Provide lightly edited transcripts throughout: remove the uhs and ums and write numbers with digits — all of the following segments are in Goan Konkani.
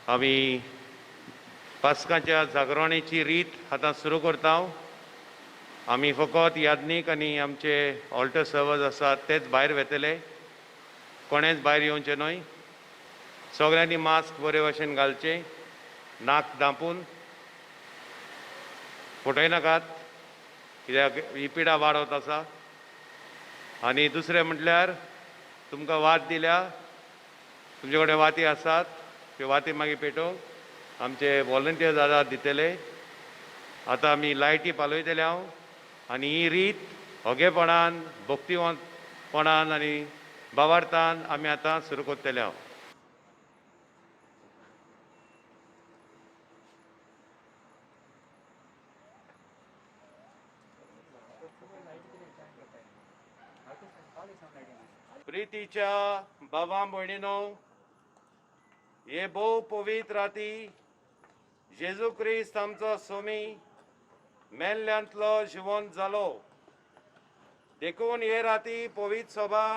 आमी पास्काच्या जागरणेची रीत आतां सुरू करता. आमी फकत याज्ञीक आनी आमचे ऑल्टर सर्वर्स आसात तेच भायर वेतले, कोणेच भायर येवचें न्हय. सगळ्यांनी मास्क बरे भशेन घालचें, नाक धांपून फटय नाकात, कित्याक ही पिडा वाडत आसा. आनी दुसरें म्हटल्यार तुमकां वात दिल्या, तुमचे कडेन वाती आसात, त्यो वाती मागीर पेटोवंक आमचे वॉलंटियर्स दादा दितले. आतां आमी लायटी पालयतले हांव आनी ही रीत ओगेपणान, भक्तिवंतपणान आनी भावार्थान आमी आतां सुरू करतले हांव. प्रितीच्या बाबा भयणीनो, हे भोव पवित्र राती जेजू क्रिस्त आमचो स्वामी मेल्ल्यांतलो जिवंत जालो, देखून हे राती पवित्र सभा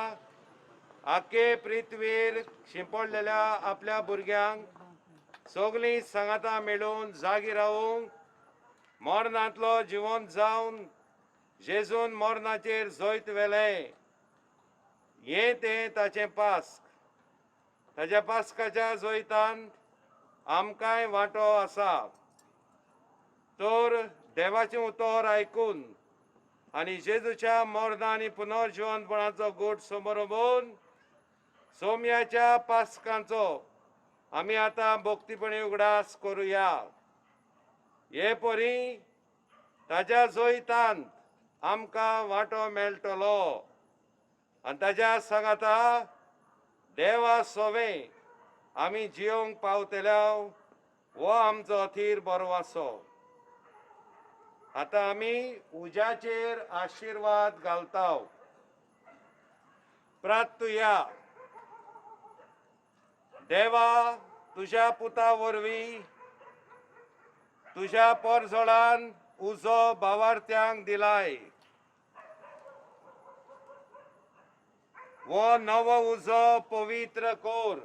आखे पृथ्वीर शिंपडलेल्या आपल्या भुरग्यांक सगळीं सांगातां मेळून जागी रावूंक मरणांतलो जिवंत जावन जेजून मरणाचेर जैत व्हेलें. हें तें ताचें पास्क. ताच्या पास्काच्या जैतान आमकांय वांटो आसा. तर देवाचें उतर आयकून आनी जेजूच्या मरणां आनी पुनर्जिवंतपणाचो गोट समरोवन सोम्याच्या पास्कांचो आमी आतां भक्तीपणी उगडास करुया. हे परी ताच्या जैतान आमकां वांटो मेळटलो आनी ताच्या सांगाता देवा सोवे आमी जियोंक पावतले. हो आमचो अथीर बरो आसो. आतां आमी उज्याचेर आशिर्वाद घालता. प्रार्थुया. देवा, तुज्या पुता वरवीं तुज्या पोरजोळान उजो भावार्थ्यांक दिलाय. हो नवो उजो पवित्र कोर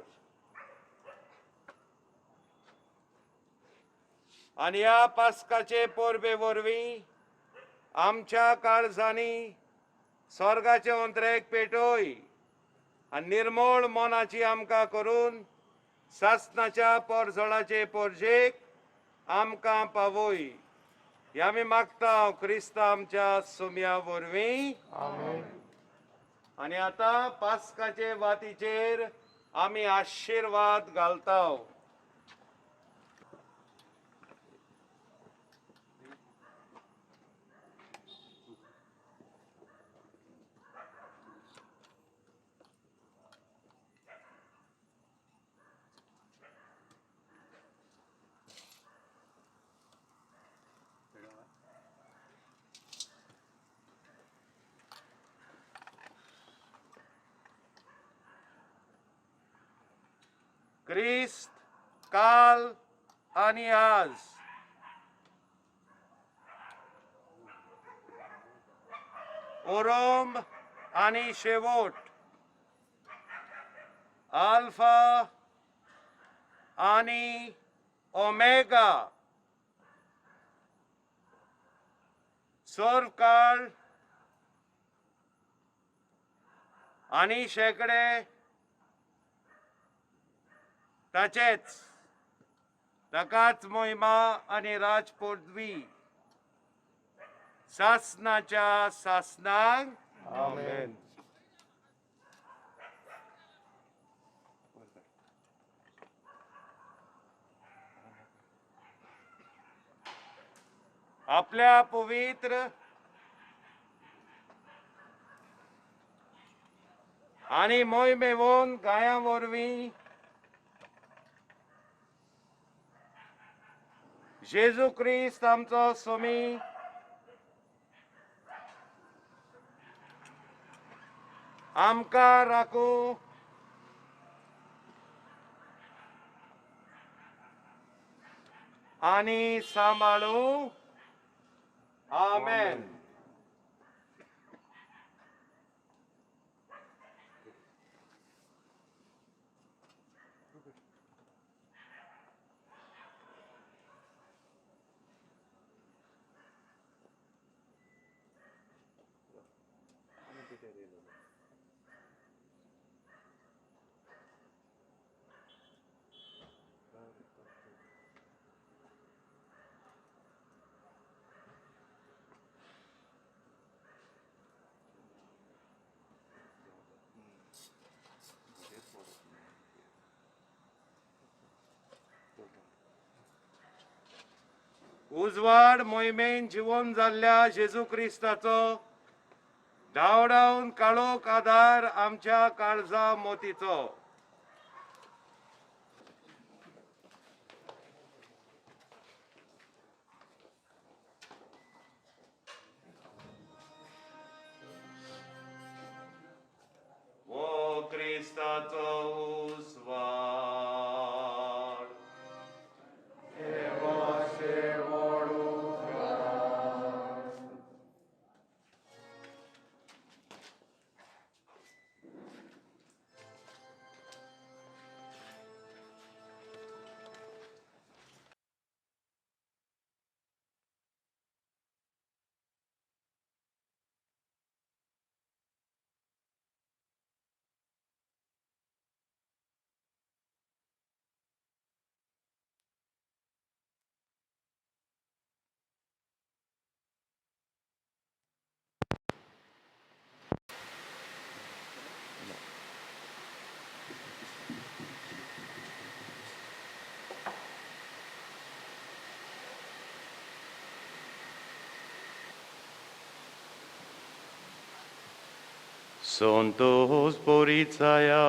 आनी ह्या पास्काचे परबे वरवीं आमच्या काळजांनी स्वर्गाचे अंतरेक पेटय आनी निर्मळ मनाची आमकां करून सासणाच्या पोरजोळाचे पोरजेक आमकां पावय. हे आमी मागता क्रिस्ता आमच्या सोम्या वरवीं. आनी आतां पास्काचे वातीचेर आमी आशिर्वाद घालता. क्रिस्त काल आनी आज ओरोम आनी शेवट, आल्फा आनी ओमेगा, सर्व काळ आनी शेंकडे ताचेच ताकाच मोहिमा आनी राज पदवी सासनाच्या सासनाक. आमेन. आपल्या पवित्र आनी मोहिमेवन गायां वरवीं जेजू क्रिस्त आमचो स्वामी आमकां राखूं आनी सांबाळूं. आमेन. उजवाड मोहिमेन जिवन जाल्ल्या जेजू क्रिस्ताचो धांवडावन काळोख आदार आमच्या काळजा मोतीचो. ओ क्रिस्ताचो उजवाड संतोष पोरीचाया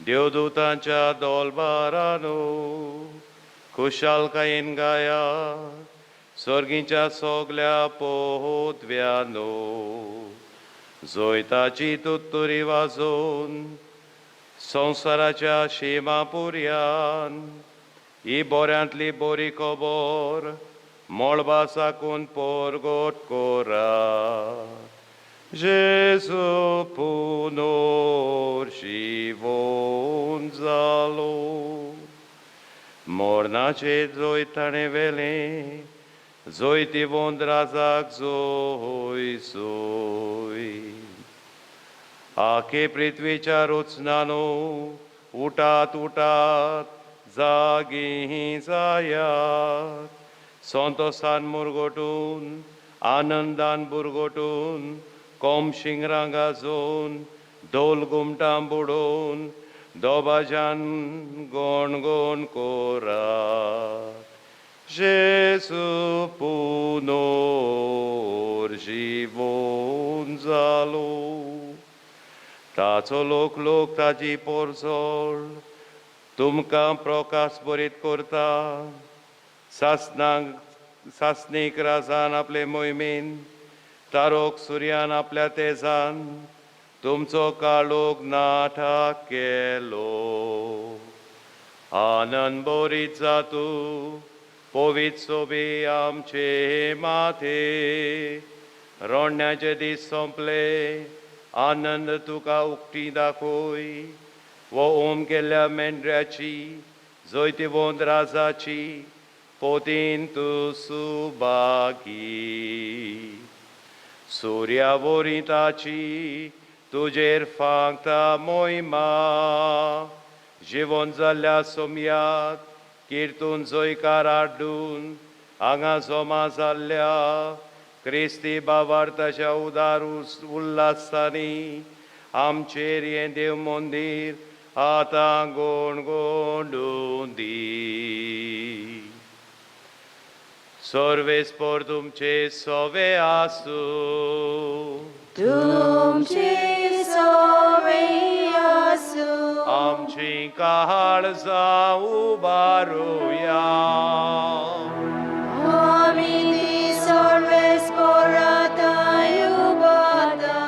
देवदूतांच्या दोलबारानो खुशालकायेन गाया स्वर्गीच्या सगल्या पोहत्व्यानो जोयताची तुत्तुरी वाजोवन संवसाराच्या शिमा पुर्यान ही बोऱ्यांतली बोरी खबर मळबा साकून पोरगोट कोरा. जेजू पुनर्जिवन जालो मरणाचे जैत ताणें व्हेलें जैतिवंत राजाक जोय जोय. आखे पृथ्वीच्या रचनानो उठात उठात जागी जायात संतोसान मुरगोटून आनंदान बुरगोटून कोम शिंगरां गाजोवन धोल घुमटां बुडोवन दोबाजान गण गण कोरात. जेजू पुनर्जिवन जालो ताचो लोक लोक ताजी पोरजोळ तुमकां प्रकाश बरीत करता. सासनाक सासणीक राजान आपले मोहिमेन तारोक सुर्यान आपल्या तेजान तुमचो काळोख नाठा केलो. आनंद बोरीत जातू पवित्र सोबी आमचे माथे रोडण्याचे दीस सोंपले आनंद तुका उक्ती दाखय वो ओम केल्ल्या मेंढऱ्याची जैतिवंत राजाची पोतीन तूं सुबागी. सुर्या वरी ताची तुजेर फांकता मोहिमा जिवन जाल्ल्या सोमयाक किर्तून जयकार हाडून हांगा जमा जाल्ल्या क्रिस्ती बाबार्थाच्या उदार उल्हासांनी आमचेर हें देव मंदीर आतां गोणगोंडून दी. सर्वेस्पोर तुमचे सोवे आसूं तुमचे सोवे आसूं. आमची काळजां उबारुया. आमी ती सर्वेस्पोराताय उबाता.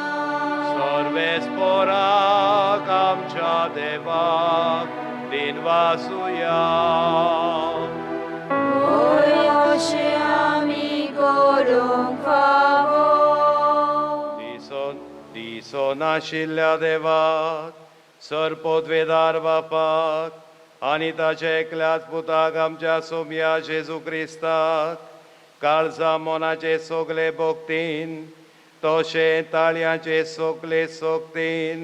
सर्वेस्पोराक आमच्या देवाक दिनवासुया. अशें आमी करूंक फावो. दिसोनाशिल्ल्या देवाक सरपोतवेदार बापाक आनी ताच्या एकल्याच पुताक आमच्या सोमया जेजू क्रिस्ताक काळजा मनाचे सगले भक्तीन तशें ताळयांचे सगले सोगतीन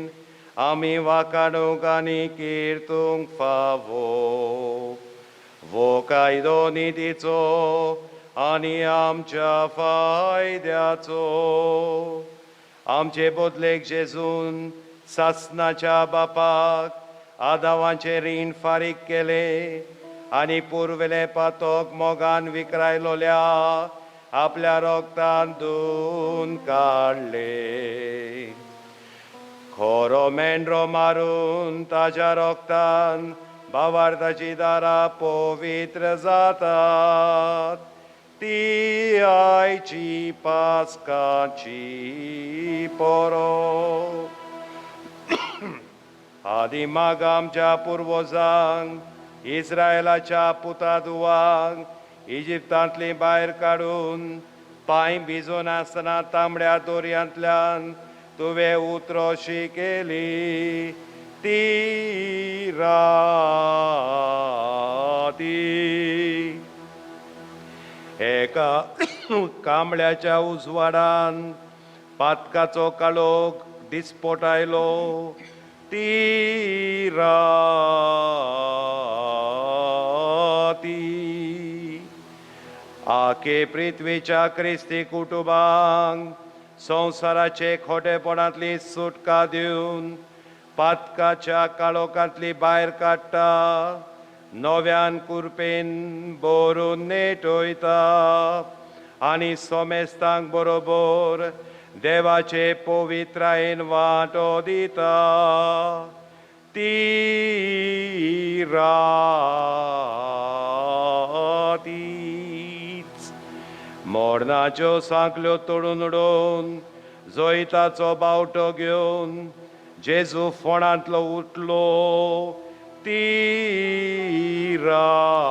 आमी वाकाणूंक आनी किर्तूंक फावो. वो कायदो नितीचो आनी आमच्या फायद्याचो आमचे बदलेक जेजून सासनाच्या बापाक आदावाचें रीण फारीक केलें आनी पुर्विलें पातोक मोगान विकरायलोल्या आपल्या रोगतान धुवन काडले. खोरो मेंढरो मारून ताज्या रोगतान भावार्थाची दारां पवित्र जातात. ती आयची पास्काची पोरो. आदिमाग आमच्या पुर्वजांक इस्रायलाच्या पुतादुवांक इजिप्तांतली भायर काडून पांय भिजून आसतना तांबड्या दोरयांतल्यान तुवें उतरोशी केली ती राती. एका कांबळ्याच्या उजवाडान पातकाचो काळोख दिसपोट आयलो ती राती. आखे पृथ्वीच्या क्रिस्ती कुटुंबांक संवसाराचे खोटेपणांतली सुटका दिवन पातकाच्या काळोखांतली भायर काडटा, नव्यान कुरपेन भरून नेटयता आनी सोमेस्तांक बरोबर देवाचे पवित्रायेन वांटो दिता ती रातीच. मोरणाच्यो सांकल्यो तोडून उडोवन जैताचो बावटो घेवन जेजू फोणांतलो उठलो ती राती.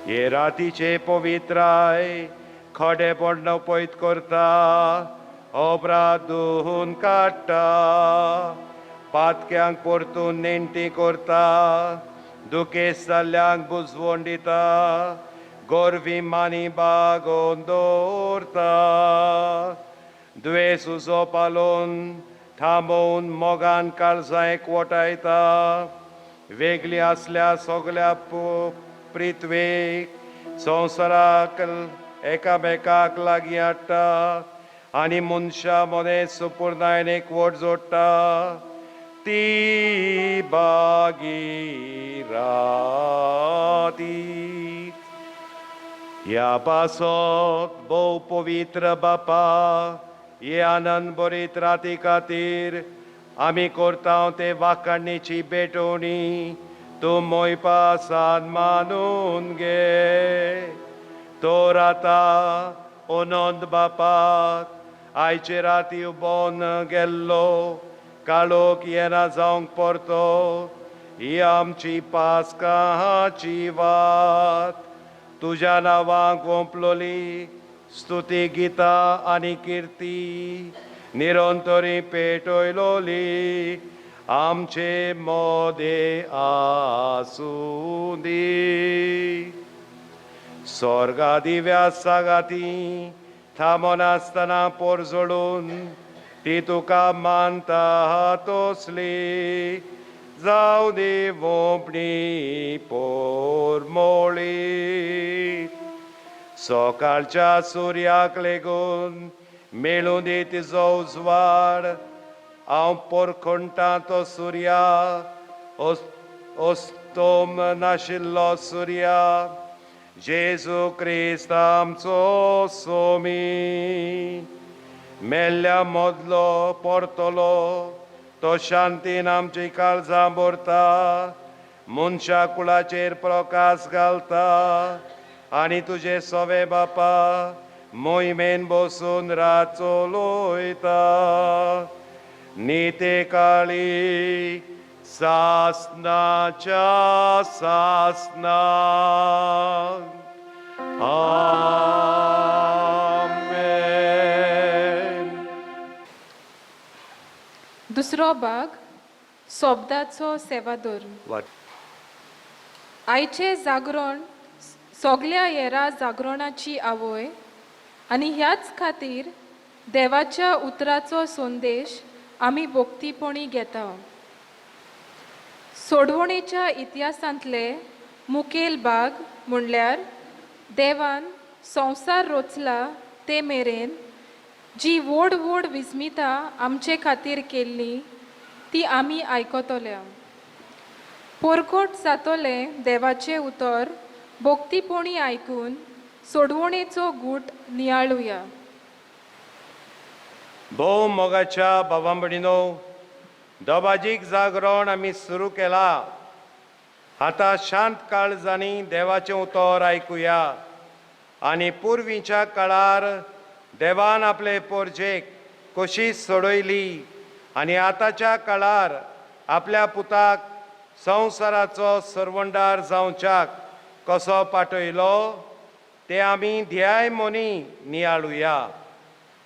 हे रातीचे पवित्राय खोडेपण पयत करता, अपराध धुवन काडटा, पातक्यांक परतून नेणटी करता, दुखेस्त जाल्ल्यांक बुजवण दिता, गोरवी मानी बागोवन दवरता, दुयेंस उजो पालोवन थांबोवन मोगान काळजां एकवटायता, वेगळी आसल्या सगल्या पृथ्वेक संवसाराक एकामेकाक लागीं हाडटा आनी मनशां मदें सुपुर्णायन एकवट जोडटा ती बागी राती. ह्या पासत भोव पवित्र बापा, हे आनंद बरीत राती खातीर आमी करता ते वाखाणीची भेटवणी तूं मोयपासान मानून घे. तर आतां अनंत बापाक आयचे राती उबोन गेल्लो काळोख येना जावंक परतो ही आमची पास्काची वात तुज्या नांवाक वोंपलोली स्तुती गितां आनी किर्ती निरंतरी पेटयलोली आमचे मोदे आसूं दी. स्वर्गा दिव्या सागाती थांबनासतना पोरजोडून ती तुका मानता तसली जावं दी वोंपणी पोरमोळी. सकाळच्या सुर्याक लेगून मेळूं दी तिजो उजवाड, हांव पोरखणटा तो सुर्या अस्तोम नाशिल्लो सुर्या जेजू क्रिस्त आमचो सोमी. मेल्ल्या मदलो परतलो तो शांतीन आमची काळजां भरता, मनशा कुळाचेर प्रकाश घालता आनी तुजे सवे बापा मोहिमेन बसून रात चलयता. निते काळी सासनाच्या सासना. आमेन. दुसरो भाग सोबदाचो सेवादोर. आयचें जागरण सगल्या हेरा जागरणाची आवय आनी ह्याच खातीर देवाच्या उतराचो संदेश आमी भोक्तीपणी घेता. सोडवणेच्या इतिहासांतले मुखेल भाग म्हणल्यार देवान संवसार रचला ते मेरेन जी व्हड व्हड विस्मितां आमचे खातीर केल्ली ती आमी आयकतल्या. पोरकोट जातोलें देवाचें उतर भोक्तीपणी आयकून सोडवणेचो गूट नियाळुया. भोव मोगाच्या भावां भयणीनो, दबाजीक जागरण आमी सुरू केला. आतां शांत काळजांनी देवाचें उतर आयकुया आनी पुर्वीच्या काळार देवान आपले पोरजेक कशी सोडयली आनी आतांच्या काळार आपल्या पुताक संवसाराचो सरवंडार जावच्याक कसो पाठयलो तें आमी ध्याय मोनी नियाळुया.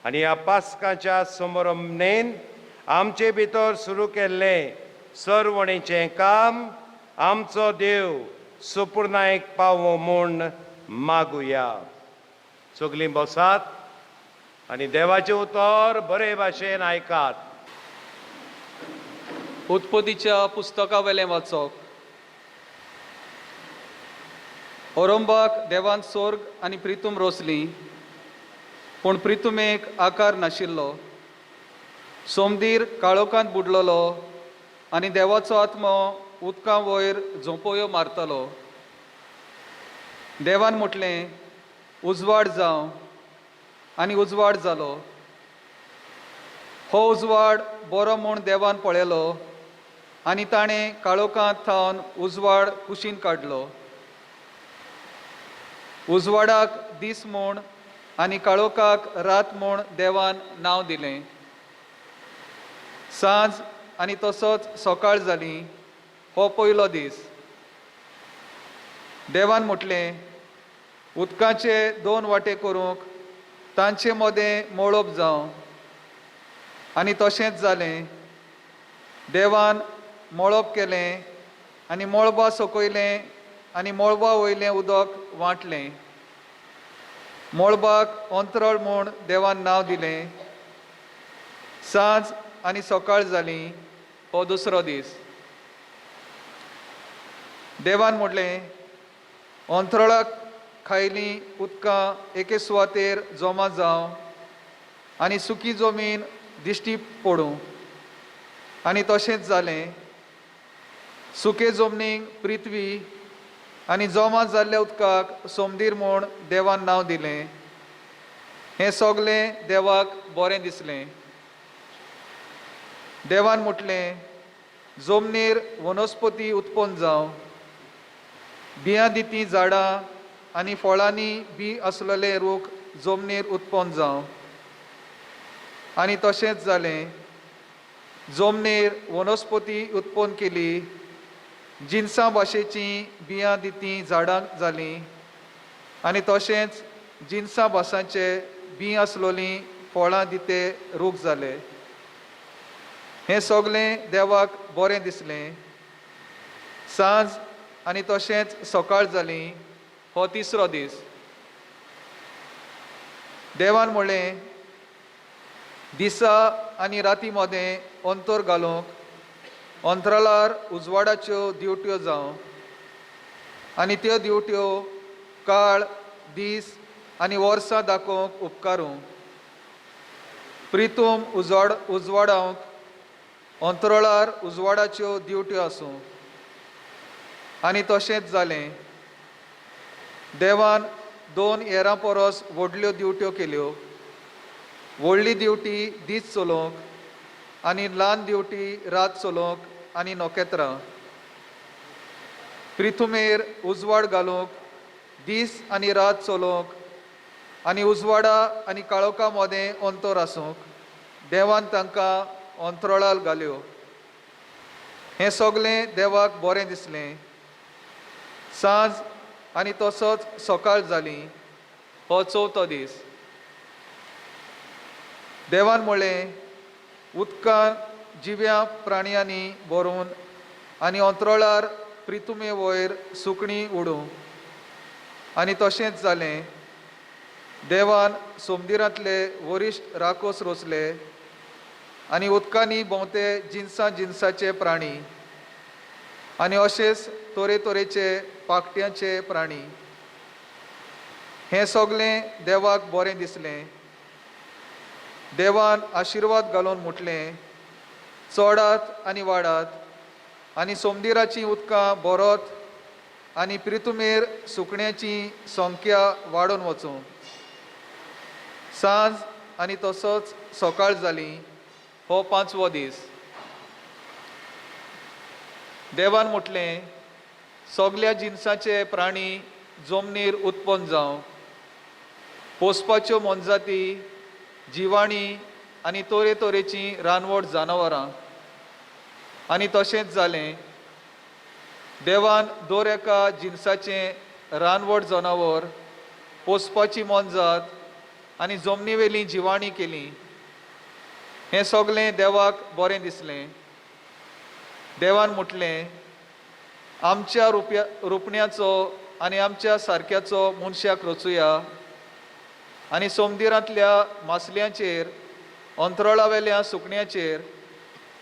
आनी ह्या पास्काच्या समरमनेन आमचे भितर सुरू केल्लें सरवणेचें काम आमचो देव सुपुर्नायक पावो म्हूण मागुया. सगलीं बसात आनी देवाचें उतर बरे भाशेन आयकात. उत्पत्तीच्या पुस्तकावेलें वाचप. ओरंबाक देवान स्वर्ग आनी प्रितूम रोसली, पूण प्रितुमेक आकार नाशिल्लो. सोमदीर काळोखांत बुडलेलो आनी देवाचो आत्मो उदकां वयर झोंपयो मारतालो. देवान म्हटलें, उजवाड जावं, आनी उजवाड जालो. हो उजवाड बरो म्हूण देवान पळयलो आनी ताणें काळोखांत थावन उजवाड कुशीन काडलो. उजवाडाक दीस म्हूण आनी काळोखाक रात म्हूण देवान नांव दिलें. सांज आनी तसोच सकाळ जाली. हो पयलो दीस. देवान म्हटलें, उदकाचे दोन वांटे करूंक तांचे मदें मळब जावं, आनी तशेंच जालें. देवान मळब केलें आनी मळबा सकयलें आनी मळबा वयलें उदक वांटलें. मळबाक अंतरळ म्हूण देवान नांव दिलें. सांज आनी सकाळ जाली. हो दुसरो दीस. देवान म्हटलें, अंतरळाक खायलीं उदकां एके सुवातेर जमा जावं आनी सुकी जमीन दिश्टी पडूं, आनी तशेंच जालें. सुके जमनीक पृथ्वी आनी जमा जाल्ल्या उदकाक सोमदीर म्हूण देवान नांव दिलें. हें सगलें देवाक बरें दिसलें. देवान म्हटलें, जमनीर वनस्पती उत्पन्न जावं, बियां दिती झाडां आनी फळांनी बी आसलेले रूख जमनीर उत्पन्न जावं, आनी तशेंच जालें. जमनीर वनस्पती उत्पन्न केली, जिनसां भाशेचीं बियां दिती झाडां जालीं, आनी तशेंच जिनसां भासांचे बीं आसलोलीं फळां दिते रूख जाले. हें सगलें देवाक बरें दिसलें. सांज आनी तशेंच सकाळ जाली. हो तिसरो दीस. देवान म्हणलें, दिसा आनी राती मदें अंतर घालूंक अंतराळार उजवाडाच्यो दिवट्यो जावं, आनी त्यो दिवट्यो काळ, दीस आनी वर्सां दाखोवंक उपकारूं. प्रितूम उजवाड उजवाडावंक अंतराळार उजवाडाच्यो दिवट्यो आसूं, आनी तशेंच जालें. देवान दोन येरां परस व्हडल्यो दिवट्यो केल्यो. व्हडली दिवटी दीस चलोवंक आनी ल्हान दिवटी रात चलोवंक आनी नखेत्रां. प्रिथुमेर उजवाड घालूंक दीस आनी रात चलोवंक आनी उजवाडा आनी काळोखा मदें अंतर आसूंक देवान तांकां अंतराळार घाल्यो. हें सगलें देवाक बरें दिसलें. सांज आनी तसोच सकाळ जाली. हो चवथो दीस. देवान म्हणलें, उदकान जिव्या प्राण्यांनी भरून आनी अंतराळार प्रितुमे वयर सुकणीं उडूं, आनी तशेंच जालें. देवान सोमदिरांतले वरिश्ठ राकोस रोसले आनी उदकांनी भोंवते जिनसां जिनसाचे प्राणी आनी अशेच तरेतरेचे पाकट्यांचे प्राणी. हें सगलें देवाक बरें दिसलें. देवान आशिर्वाद घालून म्हटलें, चडात आनी वाडात, आनी सोमदिराचीं उदकां भरत आनी प्रितुमेर सुकण्याची संख्या वाडोवन वचूं. सांज आनी तसोच सकाळ जाली. हो पांचवो दीस. देवान म्हटलें, सगल्या जिनसाचे प्राणी जमनीर उत्पन्न जावं, पोसपाच्यो मोनजाती, जिवाणी आनी तरेतरेचीं रानवट जनावरां. आनी तशेंच जालें. देवान दर एका जिनसाचें रानवट जनावर, पोसपाची मोनजात आनी जमनीवेलीं जिवाणीं केलीं. हें सगलें देवाक बरें दिसलें. देवान म्हटलें, आमच्या रुपया रुपण्याचो आनी आमच्या सारक्याचो मनशाक रचुया आनी सोमदिरांतल्या मासल्यांचेर, अंतराळावेल्या सुकण्याचेर,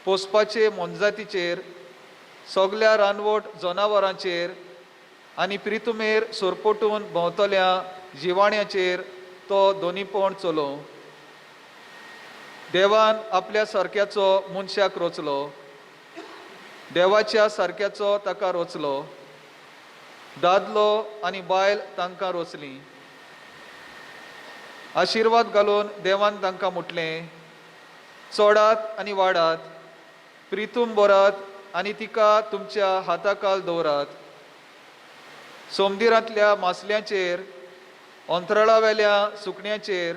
पोसपाचे मोनजातीचेर, सगल्या रानवट जनावरांचेर आनी प्रितुमेर सोरपोटून भोंवतल्या जिवाण्याचेर तो दोनीपण चलोवं. देवान आपल्या सारक्याचो मनशाक रचलो, देवाच्या सारक्याचो ताका रचलो. दादलो आनी बायल तांकां रचलीं. आशिर्वाद घालून देवान तांकां म्हटलें, चडात आनी वाडात, प्रितूम भरात आनी तिका तुमच्या हाताखाल दवरात. सोमदिरांतल्या मासल्यांचेर, अंतराळावेल्या सुकण्याचेर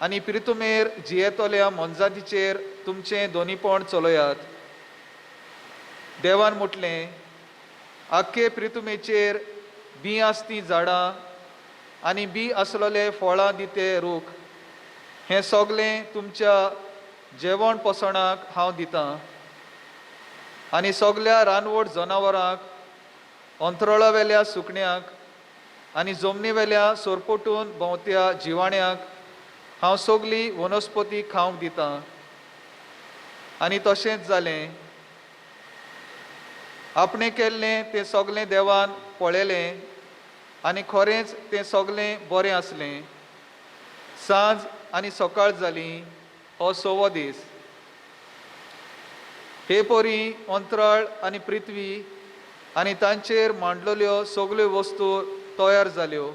आनी प्रितुमेर जियेतल्या मोनजातीचेर तुमचें दोनीपण चलयात. देवान म्हटलें, आख्खे प्रितुमेचेर बीं आसती झाडां आनी बी आसलेले फळां दिते रूख, हें सगलें तुमच्या जेवण पोसणाक हांव दितां. आनी सगल्या रानवट जनावरांक, अंतराळावेल्या सुकण्याक आनी जमनीवेल्या सोरपोटून भोंवत्या जिवाण्याक हांव सगली वनस्पती खावंक दितां. आनी तशेंच जालें. आपणें केल्लें तें सगलें देवान पळयलें आनी खरेंच तें सगलें बरें आसलें. सांज आनी सकाळ जाली. हो सवो दीस. हे परी अंतराळ आनी पृथ्वी आनी तांचेर मांडलेल्यो सगल्यो वस्तू तयार जाल्यो.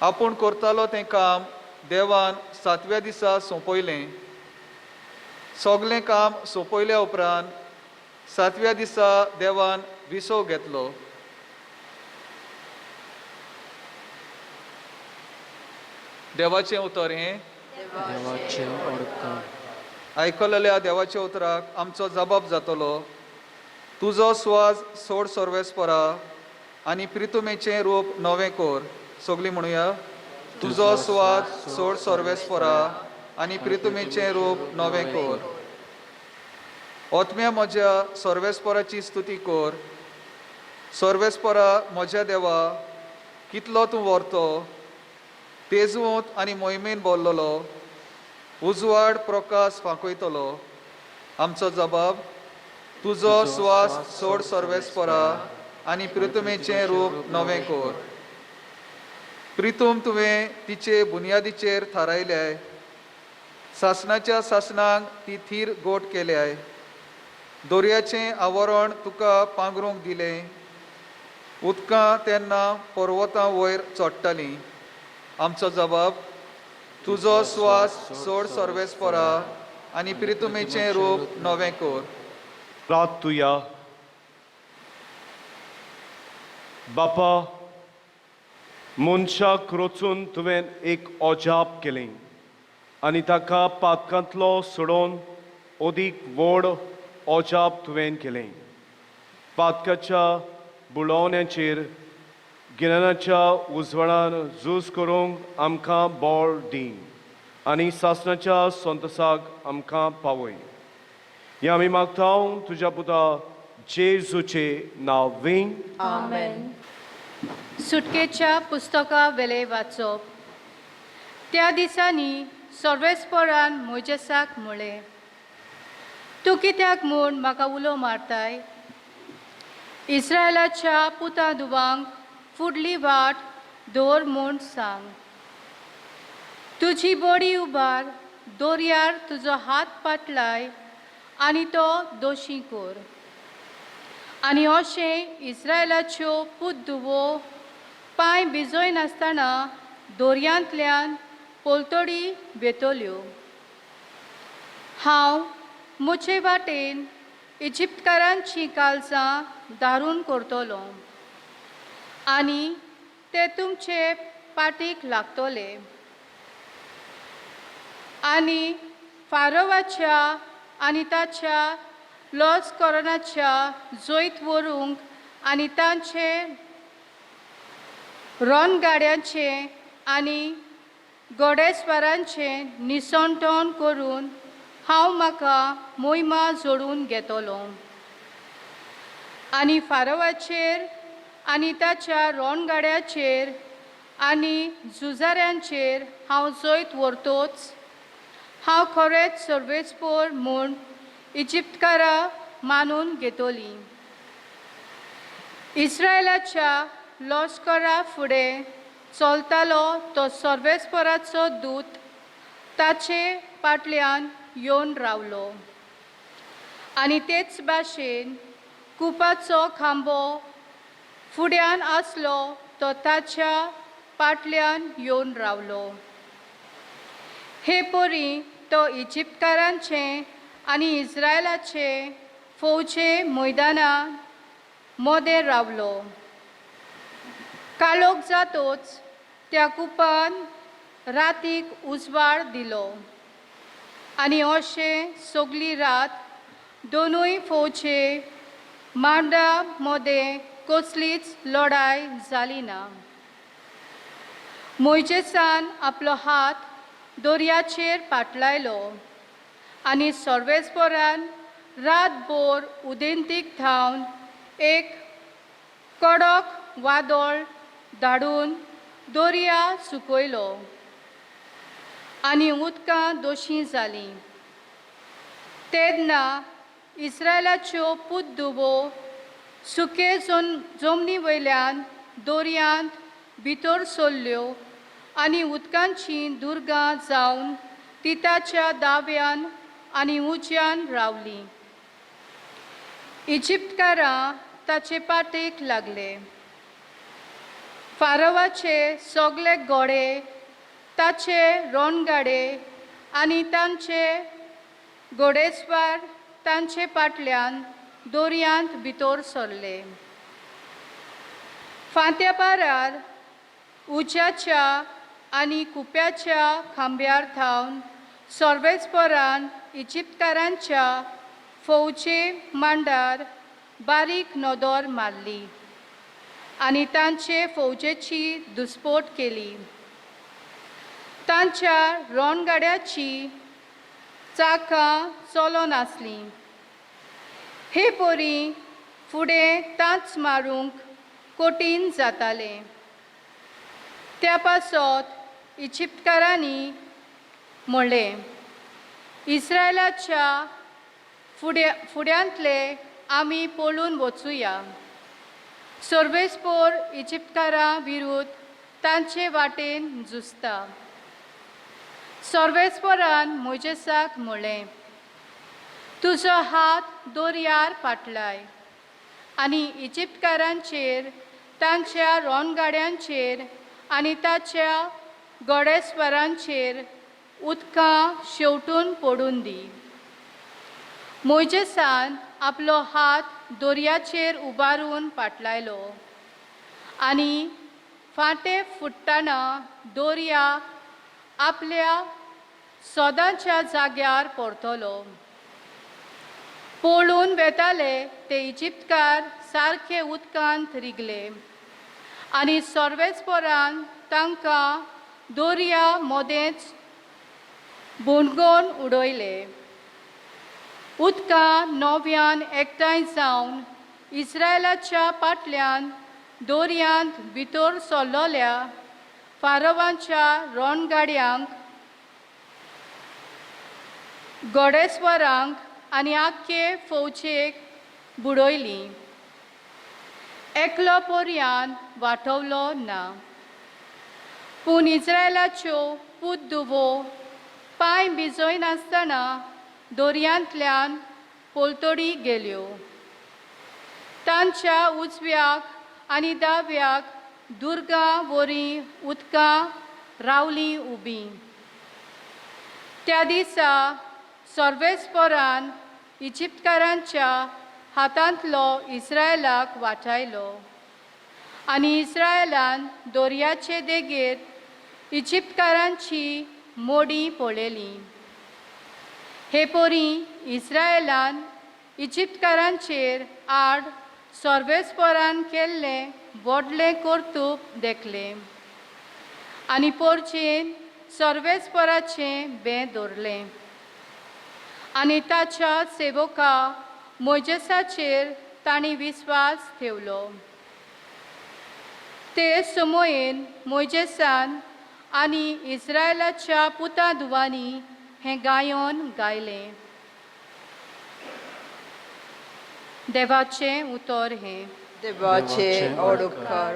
आपूण करतालो तें काम देवान सातव्या दिसा सोंपयलें. सगलें काम सोंपयल्या उपरांत सातव्या दिसा देवान विसव घेतलो. देवाचें उतर हें. देवाचें ओडकार. आयकलेल्या देवाच्या उतराक आमचो जबाब जातलो. तुजो स्वास सोड सर्वेस्परा आनी प्रितुमेचें रूप नवें कोर. सगलीं म्हणुया, तुजो स्वास सोड सर्वेस्परा आनी प्रितुमेचें रूप नवें कोर. ओतम्या म्हज्या सर्वेस्पराची स्तुती कोर. सर्वेस्परा म्हज्या देवा, कितलो तूं व्हरतो, तेजवंत आनी मोहिमेन बोल्लोलो, उजवाड प्रकाश फांकयतलो. आमचो जबाब, तुजो स्वास सोड सर्वेस्परा आनी प्रितुमेचें रूप नवें कोर. प्रितूम तुवें तिचे बुन्यादीचेर थारायल्याय, सासणाच्या सासणांक ती थीर गोट केल्याय. दोरयाचें आवरण तुका पांगरूंक दिलें, उदकां तेन्ना पर्वतां वयर चडटालीं. आमचो जबाब, तुजो स्वास सोड सर्वेस्परा आनी प्रितुमेचें रूप नवें कोर. प्रार्थुया. बापा, मनशाक रचून तुवें एक अजाप केलें आनी ताका पातकांतलो सोडोवन अदीक व्हड अजाप तुवें केलें. पातकाच्या बुडवण्याचेर गिन्यानाच्या उजवाडान झूज करूंक आमकां बळ दी आनी सासणाच्या संतोसाक आमकां पावय. हें आमी मागता तुज्या पुता जेजूचे नांव वीं. आमेन. सुटकेच्या पुस्तका वेले वाचप. त्या दिसांनी सर्वेस्परान मोजेसाक म्हळें, तूं कित्याक म्हूण म्हाका उलो मारताय? इस्रायलाच्या पुता दुवांक फुडली वाट दवर म्हूण सांग. तुजी बडी उबार, दर्यार तुजो हात पातलाय आनी तो दोशी कर. आनी अशें इस्रायलाच्यो पूत धुवो पांय भिजयनासतना दोरयांतल्यान पलतडी वेतल्यो. हांव म्हजे वाटेन इजिप्तकारांचीं काळजां दारून करतलो आनी ते तुमचे पाटीक लागतले आनी फारोवाच्या आनी ताच्या लॉस कोरोनाच्या जैत व्हरूंक आनी तांचे रोनगाड्यांचे आनी घोडेस्वरांचें निसणटण करून हांव म्हाका मोहिमा जोडून घेतलो. आनी फारोवाचेर आनी ताच्या रोनगाड्याचेर आनी झुजाऱ्यांचेर हांव जैत व्हरतोच. हांव खरेंच सर्वेस्पोर म्हूण इजिप्तकारां मानून घेतली. इस्रायलाच्या लश्करा फुडें चलतालो तो सर्वेस्पराचो दूत ताचे फाटल्यान येवन रावलो आनी तेच भाशेन कुपाचो खांबो फुड्यान आसलो तो ताच्या फाटल्यान येवन रावलो. हे परी तो इजिप्तकारांचे आनी इस्रायलाचे फौजे मैदाना मोदें रावलो. काळोख जातोच त्या कुपान रातीक उजवाड दिलो आनी अशें सगली रात दोनूय फौजे मांडा मदें कसलीच लडाय जाली ना. मोयजेसान आपलो हात दर्याचेर पाटलायलो आनी सर्वेस्परान रातभर उदेंतीक धांवन एक कडक वादळ धाडून दर्या सुकयलो आनी उदकां दोशी जालीं. तेन्ना इस्रायलाच्यो पूत धुवो सुके जमनी वयल्यान दर्यांत भितर सरल्यो आनी उदकांचीं दुर्गां जावन ती ताच्या दाव्यान आनी उज्यान रावलीं. इजिप्तकारां ताचे पाटेक लागले. फारोवाचे सगले घोडे ताचे रोणगाडे आनी तांचे घोडेस्वार तांचे फाटल्यान दर्यांत भितर सरले. फांत्या पारार उज्याच्या आनी कुप्याच्या खांब्यार थावन सर्वेस्परान इजिप्तकारांच्या फौजे मांडार बारीक नदर मारली आनी तांचे फौजेची दुस्पोट केली. तांच्या रोणगाड्याची चाकां चलनासलीं. हे परी फुडें तांच मारूंक कठीण जातालें. त्या पासत इजिप्तकारांनी म्हणलें, इस्रायलाच्या फुड्यांतले आमी पळून वचुया. सर्वेस्पोर इजिप्तकारां विरुद्ध तांचे वाटेन झुजता. सर्वेस्परान मोजेसाक म्हणलें, तुजो हात दर्यार पाटलाय आनी इजिप्तकारांचेर तांच्या रोणगाड्यांचेर आनी ताच्या घोडेस्वरांचेर उदकां शेंवटून पडून दी. मोयजेसान आपलो हात दर्याचेर उबारून पाटलायलो आनी फांटे फुट्टना दर्या आपल्या सदांच्या जाग्यार परतलो. पळून वेताले ते इजिप्तकार सारखे उदकांत रिगले आनी सर्वेस्परान तांकां दर्या मदेंच बोणगोन उडयले. उदकां नव्यान एकठांय जावन इस्रायलाच्या पाटल्यान दर्यांत भितर सरलोल्या फारोवांच्या रोणगाड्यांक घोडेस्वरांक आनी आख्खे फौजेक बुडयली. एकलो पर्यान वाटवलो ना. पूण इस्रायलाच्यो पूत धुवो पांय भिजयनासतना दर्यांतल्यान पलतडी गेल्यो. तांच्या उजव्याक आनी दाव्याक दुर्गां वरी उदकां रावलीं उबीं. त्या दिसा सर्वेस्परान इजिप्तकारांच्या हातांतलो इस्रायलाक वाटायलो आनी इस्रायलान दर्याचे देगेर इजिप्तकारांची मोडी पळयली. हे परी इस्रायलान इजिप्तकारांचेर आड सर्वेस्परान केल्लें व्हडलें कर्तूब देखलें आनी पोरचेन सर्वेस्पराचें बें दवरलें आनी ताच्या सेवका मोयजेसाचेर तांणी विस्वास ठेवलो. ते समयेन मोयजेसान आनी इस्रायलाच्या पुता धुवांनी हें गायन गायलें. देवाचें उतर हें. देवाचे ओडकार.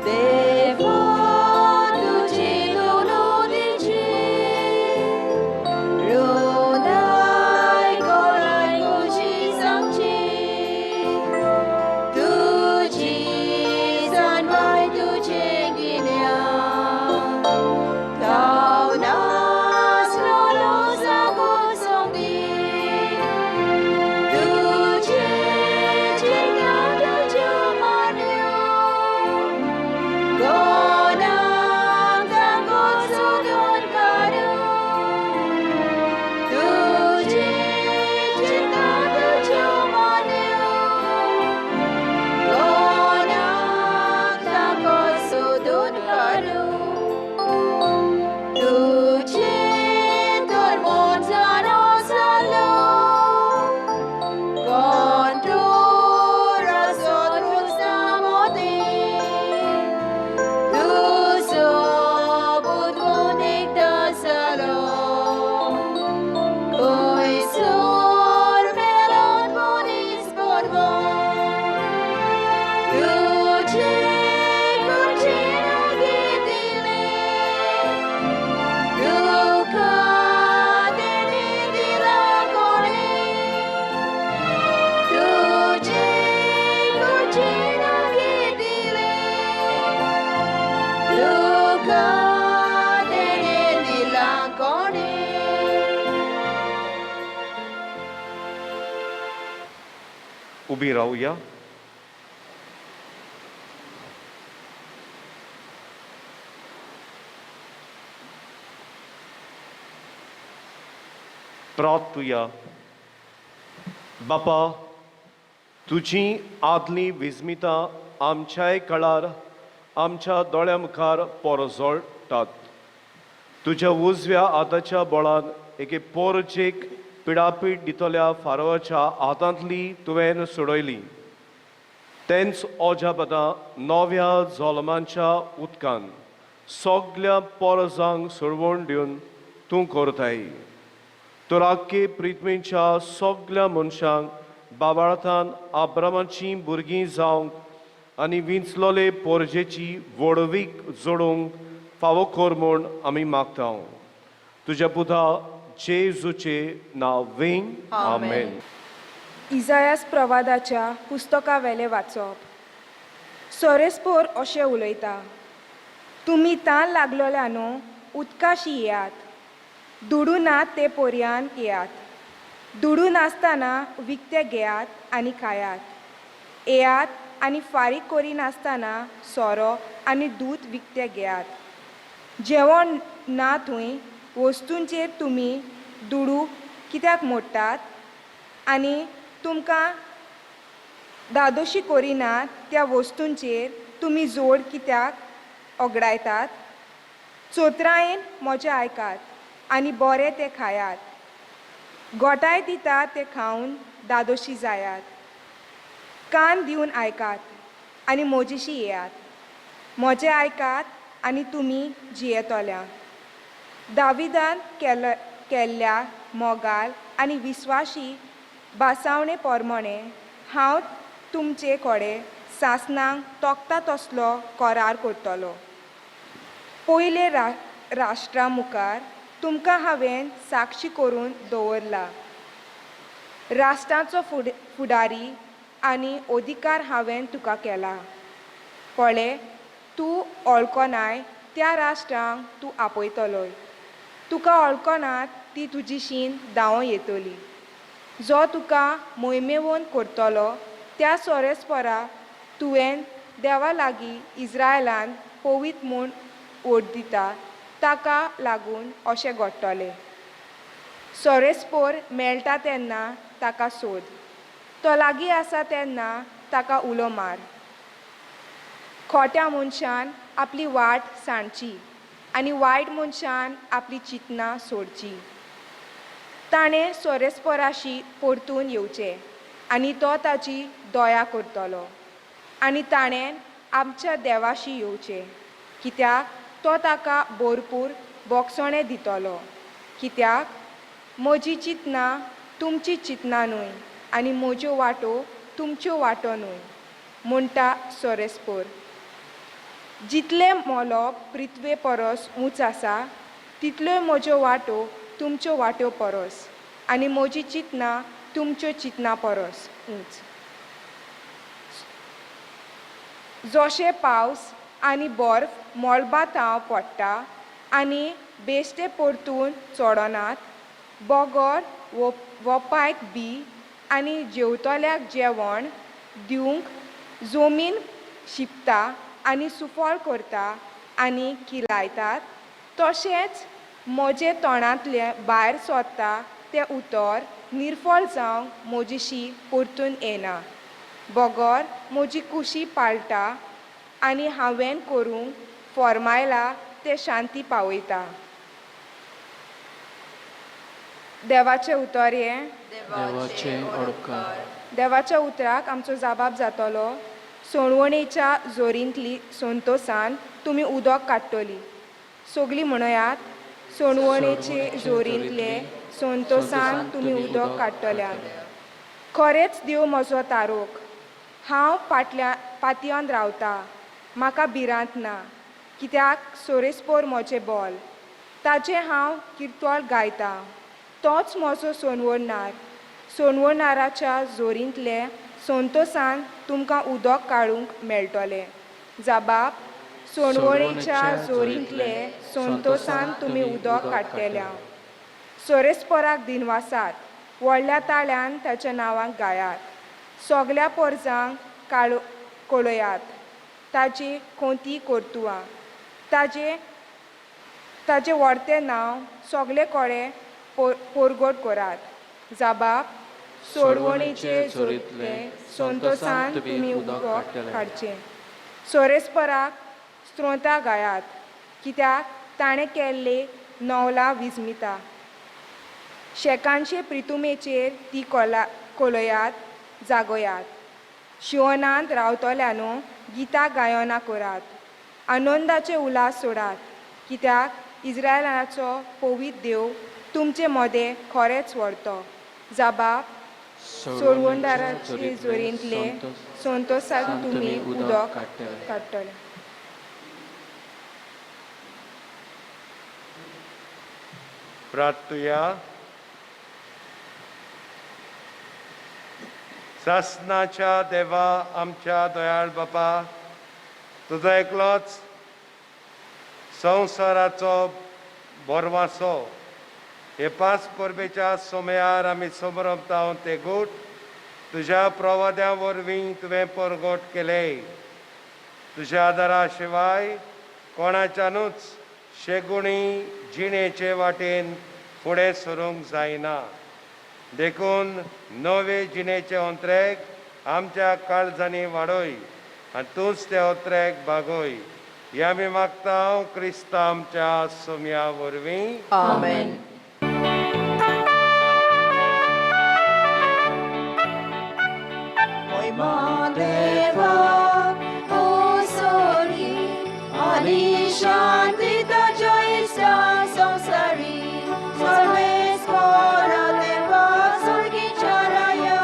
देवा तुजी दुलुदीची हृदय गोळाय खुशी सांगची तुजी जाणवाय तुजें गिन्यान धांव नासलोलो सांगून सोंदी तुजें जिंगा तुज्यो मान्यो कोणाक तांको सोदून काडूं तुजें चिंता तुज्यो मान्यो कोणाक तांको सोदून काडूं तुजें तर मन जाणो जालो कोण तूं रसो तुजा मोदें तुजो बुदवंत एकदां जालो खंयसर मेळत मनीस बरवण तुजें कुडचें घेतिल्लें तुका तेणें दिलां कोणें तुजें कुडचें घेतिल्लें तुका तेणें दिलां कोणें. उबी रावया. प्रार्थुया. बापा, तुजी आदली विस्मितां आमच्याय कळार आमच्या दोळ्या मुखार पोरजोळटात. तुज्या उजव्या हाताच्या बळान एके पोरचेक पिडापीड दितल्या फारोवाच्या हातांतली तुवें सोडयली. तेंच अजापदां नव्या जल्मांच्या उदकान सगल्या पोरजांक सोडवण दिवन तूं करताय. तर आख्खे प्रिथ्वीच्या सगल्या मनशांक बाबाळतान आब्रामाचीं भुरगीं जावंक आनी विंचलोले पोरजेची व्हडवीक जोडूंक फावो कर म्हूण आमी मागता. तुज्या पुता जेजूचे नांव वेंग. आमेन. इजायास प्रवादाच्या पुस्तकावेलें वाचप. सोरेस्पोर अशें उलयता, तुमी तान लागलोल्यानो उदकाशी येयात, दुडू ना ते पोरयान येयात, दुडू नासतना विकते घेयात आनी खायात, येयात आनी फारीक करिनासतना सोरो आनी दूद विकते घेयात. जेवण ना थंय वस्तूंचेर तुमी दुडू कित्याक मोडटात आनी तुमकां धादोशी करिनात त्या वस्तूंचेर तुमी जोड कित्याक ओगडायतात. चोत्रायेन म्हजें आयकात आनी बरें तें खायात, गोठाय दिता तें खावन धादोशी जायात. कान दिवन आयकात आनी म्हजेशी येयात, म्हजें आयकात आनी तुमी जियेतल्या. दाविदान केल्ल्या मोगाल आनी विस्वाशी भासावणे पोरमोणे हांव तुमचे कडेन सासणांक तोखता तसलो करार करतलो. पयले राष्ट्रा मुखार तुमकां हांवें साक्षी करून दवरला. राष्ट्राचो फुडारी आनी अधिकार हांवें तुका केला. पळय, तूं वळखनाय त्या राष्ट्रांक तूं आपयतलोय, तुका वळखनात ती तुजी शीन धांवो येतली. जो तुका मोहिमेवन करतलो त्या सोरेस्परा तुवें देवा लागीं इस्रायलान पवित्र म्हूण वोट दिता ताका लागून अशें घडटलें. सोरेस्पोर मेळटा तेन्ना ताका सोद, तो लागीं आसा तेन्ना ताका उलो मार. खोट्या मनशान आपली वाट सांडची आनी वायट मनशान आपली चिंतनां सोडची. ताणें सोरेस्पराशी परतून येवचें आनी तो ताची दया करतलो, आनी ताणें आमच्या देवाशी येवचें, कित्याक तो ताका भरपूर बोगसणें दितलो. कित्याक म्हजी चिंतनां तुमची चिंतनां न्हय आनी म्हज्यो वाटो तुमच्यो वाटो न्हय, म्हणटा सोरेस्पोर. जितलें मोलोप पृथ्वे परस ऊंच आसा तितल्योय म्हज्यो वाटो तुमच्यो वाट्यो परस आनी म्हजी चिंतनां तुमच्यो चिंतनां परस ऊंच. जशें पावस आनी बर्फ मळबांत हांव पडटा आनी बेश्टे परतून चडनात, बगर वपायक बी आनी जेवतल्याक जेवण दिवंक जमीन शिंपता आनी सुफळ करता आनी किलायतात, तशेंच म्हजे तोंडांतलें भायर सरता तें उतर निर्फळ जावंक म्हजीशी परतून येना, बगर म्हजी कुशी पाळटा आनी हांवें करूंक फॉर्मायला तें शांती पावयता. देवाचें उतर हें. देवाचें ओडकार. देवाच्या उतराक आमचो जाबाब जातलो. सोणवणेच्या जोरींतली संतोसान तुमी उदक काडटली. सगलीं म्हणयात, सोणवणेचे जोरींतले संतोसान तुमी उदक काडटल्यात. खरेंच देव म्हजो तारोक, हांव पाटल्या पातयन रावता, म्हाका भिरांत ना, कित्याक सोरेस्पोर म्हजें बोल, ताचें हांव किर्तोल गायता. तोच म्हजो सोनवणनार. सोनवणाराच्या जोरींतले संतोसान तुमकां उदक काडूंक मेळटलें. जाबाब, सोणवणेच्या जोरींतले संतोसान तुमी उदक काडटल्या. सोरेस्पराक दिनवासात, व्हडल्या ताळ्यान ताच्या नांवाक गायात, सगल्या पोरजांक काळो कळयात ताची कोंती करतुआ, ताजे ताजें व्हडतें नांव सगले कोडे पोरगोट करात. जाबाब, सोडवणेचे जोरींतले संतोसान तुमी उदक काडचें. सोरेस्पराक स्त्रोतां गायात, कित्याक ताणें केल्ले नवला विजमिता. शेकांचे प्रितुमेचेर ती कोलयात जागयात. शिवनांत रावतल्यानो गितां गायनां करात, आनंदाचे उल्हास सोडात, कित्याक इस्रायलाचो पवित्र देव तुमचे मदें खरेंच व्हरतो. जाबाब, सोडवणदाराचे जोरींतले संतोसान तुमी उदक काडटले. प्रार्थुया. सासनाच्या देवा आमच्या दयाळ बापा, तुजो एकलोच संवसाराचो बोरवासो हे पांच परबेच्या सोमयार आमी समरपता ते गूट तुज्या प्रवाद्या वरवीं तुवें परगट केले. तुज्या आदारा शिवाय कोणाच्यानूच शेगुणी जिणेचे वाटेन फुडें सरूंक जायना. देखून नवे जिणेचे अंत्रेक आमच्या काळजांनी वाडय आनी तूंच ते अंत्रेक बागय. हे आमी मागता क्रिस्ता आमच्या सोम्या वरवीं. आमेन. देवाक ओसरी आनी शांती ताच्या इश्टांक संवसारी सर्वेस्परा देवा स्वर्गीच्या राया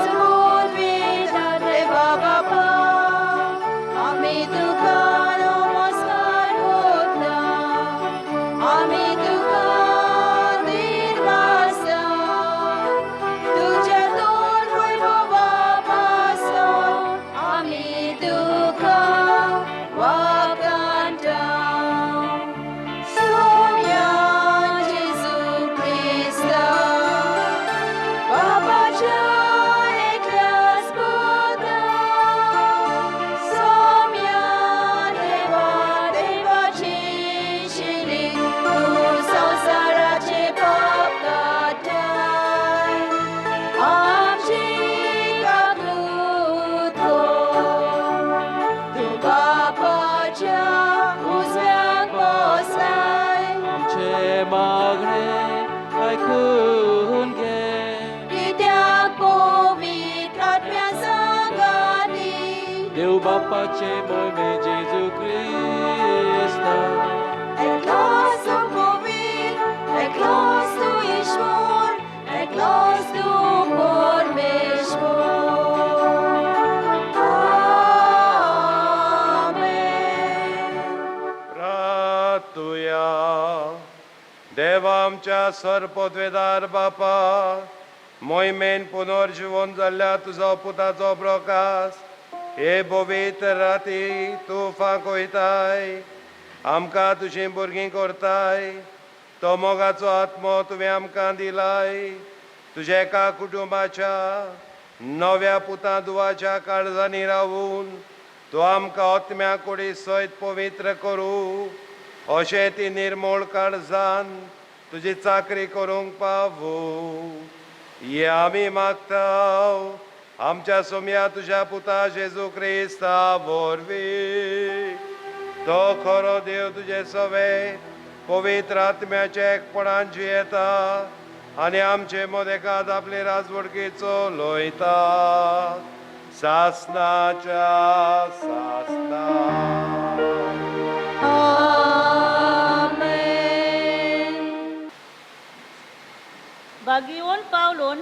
समूद बापाचे मोयमे जेजू क्रिस्ता. एकलोच तूं पवित्र, एकलोच तूं ईश्वर, एकलोच तूं परमेश्वर. आमेन. प्रार्थुया. देवा आमच्या सरपदवेदार बापा, मोहिमेन पुनर्जिवन जाल्ल्या तुजो पुताचो प्रकाश हे पवित्र राती तूं फांकयताय, आमकां तुजीं भुरगीं करताय. तो मोगाचो आत्मो तुवें आमकां दिलाय. तुज्या एका कुटुंबाच्या नव्या पुता दुवाच्या काळजांनी रावून तूं आमकां आत्म्या कुडी सयत पवित्र करूं, अशें ती निर्मोळ काळजान तुजी चाकरी करूंक पावू, हे आमी मागता आमच्या सोम्या तुज्या पुता जेजू क्रिस्ता वरवीं. तो खरो देव तुजे सवे पवित्र आत्म्याच्या एकपणान जियेता आनी आमचे मदेकात आपले राजवडकी चलयता सासनाच्या सासना. आमेन. बागीवन पावलून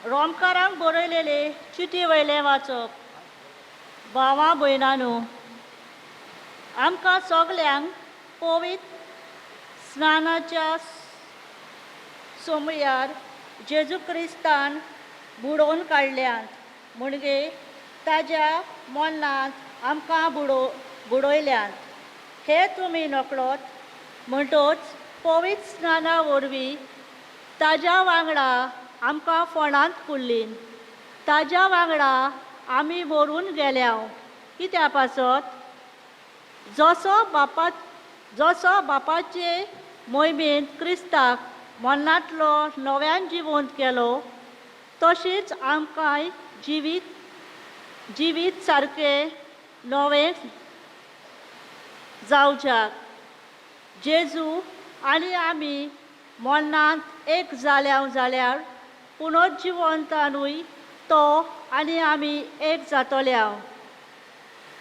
रोमकारांक बरयलेले चिटी वयलें वाचप. भावा भयणानू, आमकां सगल्यांक पवित्र स्नानाच्या सोमयार जेजू क्रिस्तान बुडोवन काडल्यात, म्हणजे ताज्या मरणांत आमकां बुडयल्यात हे तुमी नकळत. म्हणटोच पवित्र स्नाना वरवीं ताज्या वांगडा आमकां फोंडांत पुरलीन, ताज्या वांगडा आमी मरून गेल्याव. कित्या पासत? जसो बापाचे मोहिमेंत क्रिस्ताक मरणांतलो नव्यान जिवंत केलो, तशीच आमकांय जिवीत सारकें नवें जावच्याक. जेजू आनी आमी मरणांत एक जाल्या जाल्यार पुनर्जिवंतानूय तो आनी आमी एक जातल्या.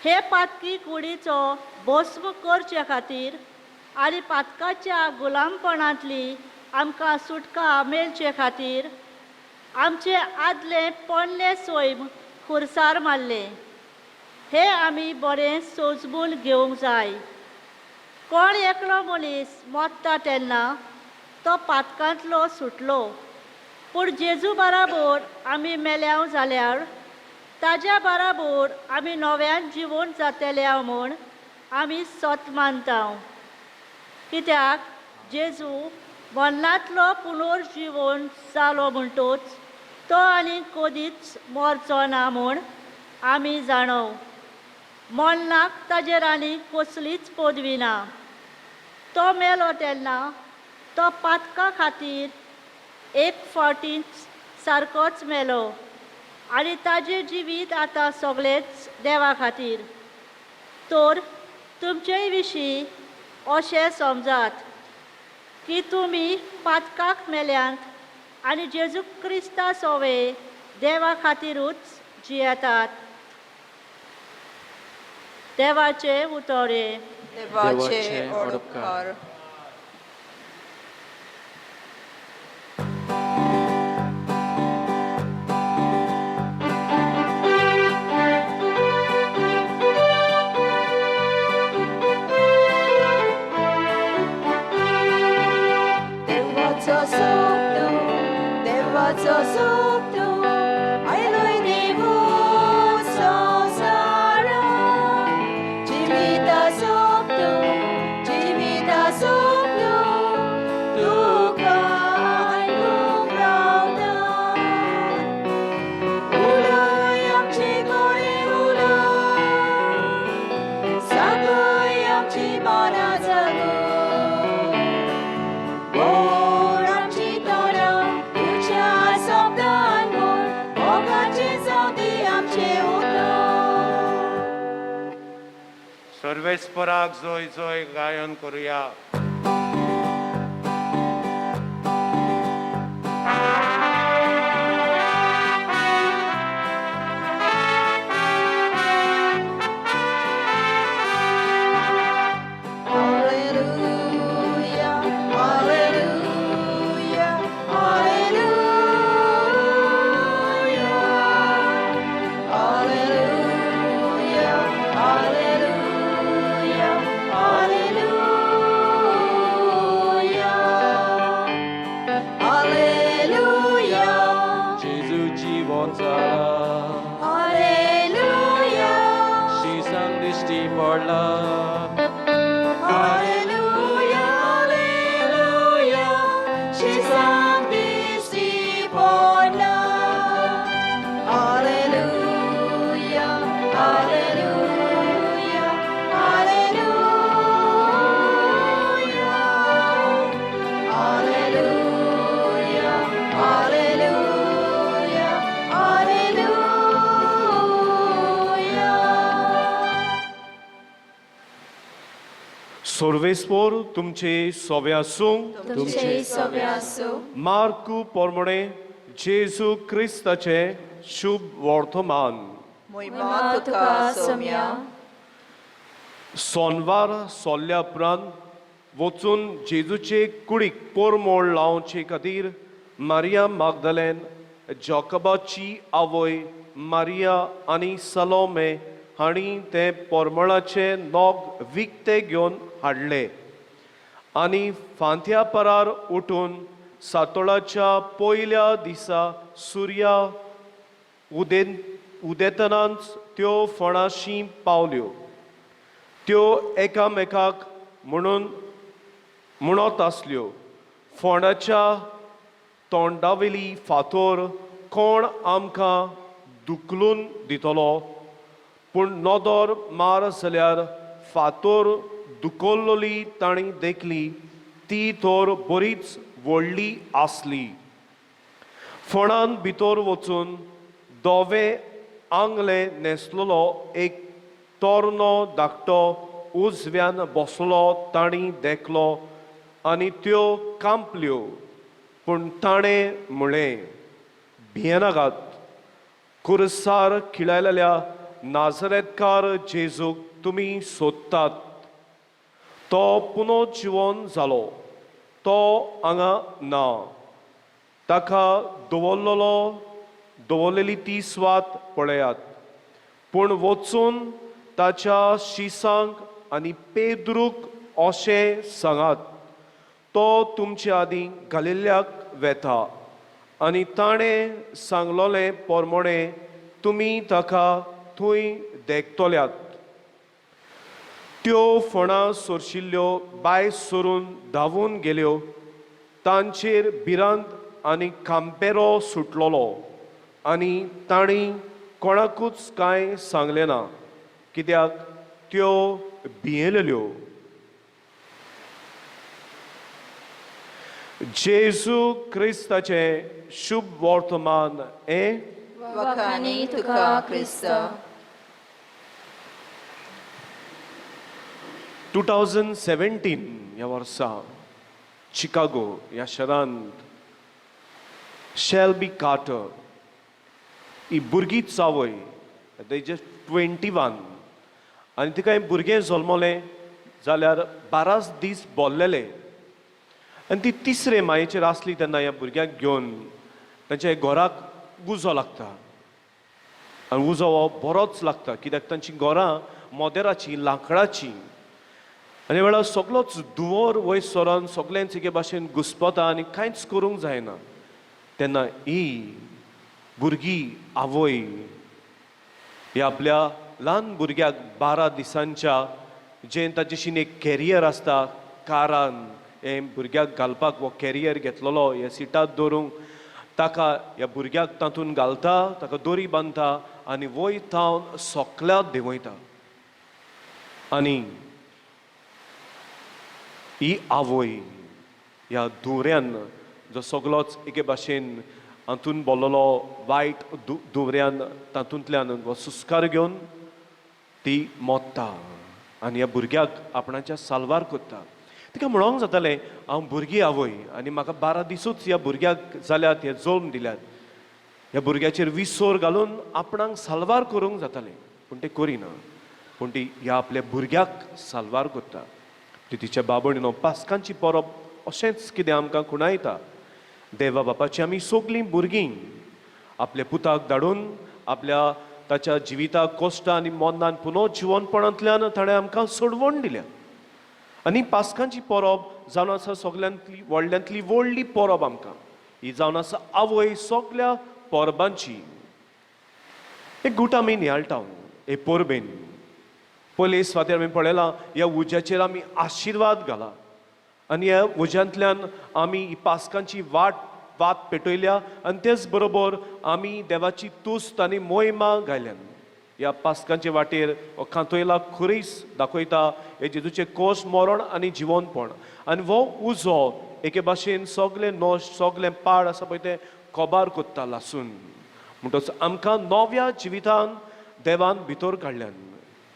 हे पातकी कुडीचो भस्म करचे खातीर आनी पातकाच्या गुलामपणांतली आमकां सुटका मेळचे खातीर आमचे आदलें पोन्नें सैम खुर्सार मारलें. हें आमी बरें सोजमून घेवंक जाय. कोण एकलो मनीस मरता तेन्ना तो पातकांतलो सुटलो, पूण जेजू बाराबोर आमी मेल्याव जाल्यार ताज्या बाराबोर आमी नव्यान जिवंत जातल्या म्हूण आमी सत मानता. कित्याक जेजू मरणांतलो पुनर्जिवन जालो म्हणटोच तो आनी कदीच मरचो ना म्हूण आमी जाणव. मरणाक ताजेर आनी कसलीच पदवी ना. तो मेलो तेन्ना तो पातका खातीर एक फावटीच सारकोच मेलो आनी ताजें जिवीत आतां सगळेंच देवा खातीर. तर तुमचे विशीं अशें समजात की तुमी पातकाक मेल्यांत आनी जेजू क्रिस्ता सोवे देवा खातीरूच जियेतात. देवाचें उतर हें. देवाचे देवाचे ओडपकार. देवाचो सोबतो, देवाचो सोबतो, आयलोय देवू संवसारा. जिविता सोबतो, जिविता सोबतो, तुका आयकूंक रावता. उलय आमचे गोळे उलय, जागय आमची मनां जागय. गोड आमची तोंडां तुज्या शब्दान गोड, मोगाचें जावं दी आमचें उतर. सर्वेस्पराक जोय जोय गायन करुया. जिवन जाला. Alleluia. शिसांक दिश्टी पडला. Alleluia, Alleluia. शिसांक दिश्टी पडला. Alleluia, Alleluia, Alleluia. Alleluia, Alleluia, Alleluia. सर्वेस्पोर तुमचे सोवे आसूं. तुमचे सगळे आसूं. मार्कू पोरमोणे जेजू क्रिस्ताचें शुभ वर्तमान. मोहिमा तुका सोम्या. सोनवार सोल्ल्या उपरांत वचून जेजूचे कुडीक पोरमोळ लावचे खातीर मारिया मागदलेन, जॉकबाची आवय मारिया आनी सलोमे हांणी ते पोरमळाचे नोग विकते घेवन हाडले. आनी फांत्या परार उठून सातोळाच्या पयल्या दिसा सुर्या उदेतनाच त्यो फोणाशी पावल्यो. त्यो एकामेकाक म्हणून म्हणत आसल्यो, फोंडाच्या तोंडावेली फातोर कोण आमकां धुकलून दितलो? पूण नदर मार जाल्यार फातोर दुकोल्लोली तांणी देखली. ती तर बरीच व्हडली आसली. फोंडान भितर वचून धवे आंगले न्हेसलेलो एक तोरनो धाकटो उजव्यान बसलो तांणी देखलो आनी त्यो कांपल्यो. पूण ताणें म्हळें, भियेनाकात. कुरसार खिळायलेल्या नाजरेतकार जेजूक तुमी सोदतात. तो पुनो जिवन जालो. तो हांगा ना. ताका दवरलेली ती स्वात पळयात. पूण वचून ताच्या शिसांक आनी पेद्रूक अशें सांगात, तो तुमचे आदीं घालिल्ल्याक वेता आनी ताणें सांगलोलें पोरमोणें तुमी ताका थंय देखतल्यात. त्यो फोणां सोरशिल्ल्यो बाय सरून धांवून गेल्यो. तांचेर भिरांत आनी कांपेरो सुटलोलो आनी तांणी कोणाकूच कांय सांगलें ना, कित्याक त्यो भियेलेल्यो. जेजू क्रिस्ताचें शुभ वर्तमान हें. वखानी तुका क्रिस्त. 2017 ह्या वर्सा चिकागो ह्या शहरांत शेल्बी कार्टर ही भुरगीं चावय, एज 21, आनी तिका हें भुरगें जल्मलें जाल्यार 12 दीस बोल्लेले. आनी ती तिसरे मायेचेर आसली तेन्ना ह्या भुरग्याक घेवन तांच्या घराक उजो लागता. आनी उजो हो बरोच लागता, कित्याक तांचीं घरां मोदेराचीं, लांकडाचीं. आनी वेळार सगलोच धुंवर वयर सरोन सगळ्यांच एके भाशेन घुस्पता आनी कांयच करूंक जायना. तेन्ना ही भुरगीं आवय ही आपल्या ल्हान भुरग्याक 12 दिसांच्या जें ताचेशीन एक कॅरियर आसता कारान, हें भुरग्याक घालपाक हो कॅरियर घेतलेलो, हे सिटात दवरूंक ताका ह्या भुरग्याक तातूंत घालता, ताका दोरी बांदता आनी वयर थावन सोकल्याक देंवयता. आनी ही आवय ह्या धुंवऱ्यान जो सगलोच एके भाशेन हातून बोल्लोलो वायट धुंवऱ्यान तातूंतल्यान हो सुस्कार घेवन ती मोत्ता आनी ह्या भुरग्याक आपणाच्या साल्वार करता. तिका म्हणोंक जातालें, हांव भुरगीं आवय आनी म्हाका 12 दिसूच ह्या भुरग्याक जाल्यात, हे जल्म दिल्यात. ह्या भुरग्याचेर विसोर घालून आपणाक साल्वार करूंक जातालें, पूण तें करिना. पूण ती ह्या आपल्या भुरग्याक साल्वार करता. ती तिच्या बाबणीनो, पास्कांची परब अशेंच कितें आमकां खुणायता. देवा बापाची आमी सगलीं भुरगीं आपल्या पुताक धाडून आपल्या ताच्या जिविताक कश्टां आनी मरणान पुनो जिवनपणांतल्यान ताणें आमकां सोडवण दिल्या. आनी पास्कांची परब जावन आसा सगल्यांतली व्हडल्यांतली व्हडली परब आमकां. ही जावन आसा आवय सगल्या परबांची. एक गूट आमी नियाळटा हे परबेन. पयले सुवातेर आमी पळयलां ह्या उज्याचेर आमी आशिर्वाद घाला आनी ह्या उज्यांतल्यान आमी ही पास्कांची वाट वात पेटयल्या आनी तेच बरोबर आमी देवाची तुस्त आनी मोहिमा गायल्यान. ह्या पास्कांचे वाटेर हो खांतोयला खुरीस दाखयता हे जेजूचें कोस मरण आनी जिवनपण आनी हो उजो एके भाशेन सगलें नश्ट सगलें पाड आसा पळय तें कोबार कोत्ता लासून. म्हणटच आमकां नव्या जिवितान देवान भितर काडल्यान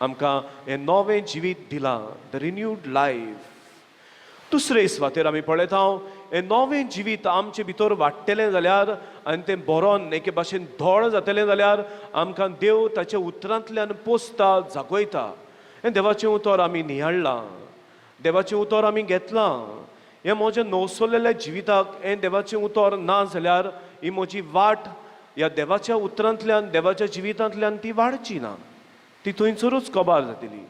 आमकां हें नवें जिवीत दिलां, the renewed life. दुसरे सुवातेर आमी पळयता हें नवें जिवीत आमचे भितर वाडटलें जाल्यार आनी तें बरोन एके भाशेन धोळ जातलें जाल्यार आमकां देव ताच्या उतरांतल्यान पोसता, जागयता. हें देवाचें उतर आमी नियाळ्ळां, देवाचें उतर आमी घेतलां. हें म्हजें नवसरलेल्या जिविताक हें देवाचें उतर ना जाल्यार ही म्हजी वाट ह्या देवाच्या उतरांतल्यान देवाच्या जिवितांतल्यान ती वाडची ना, ती थंयसरूच कबार जातली.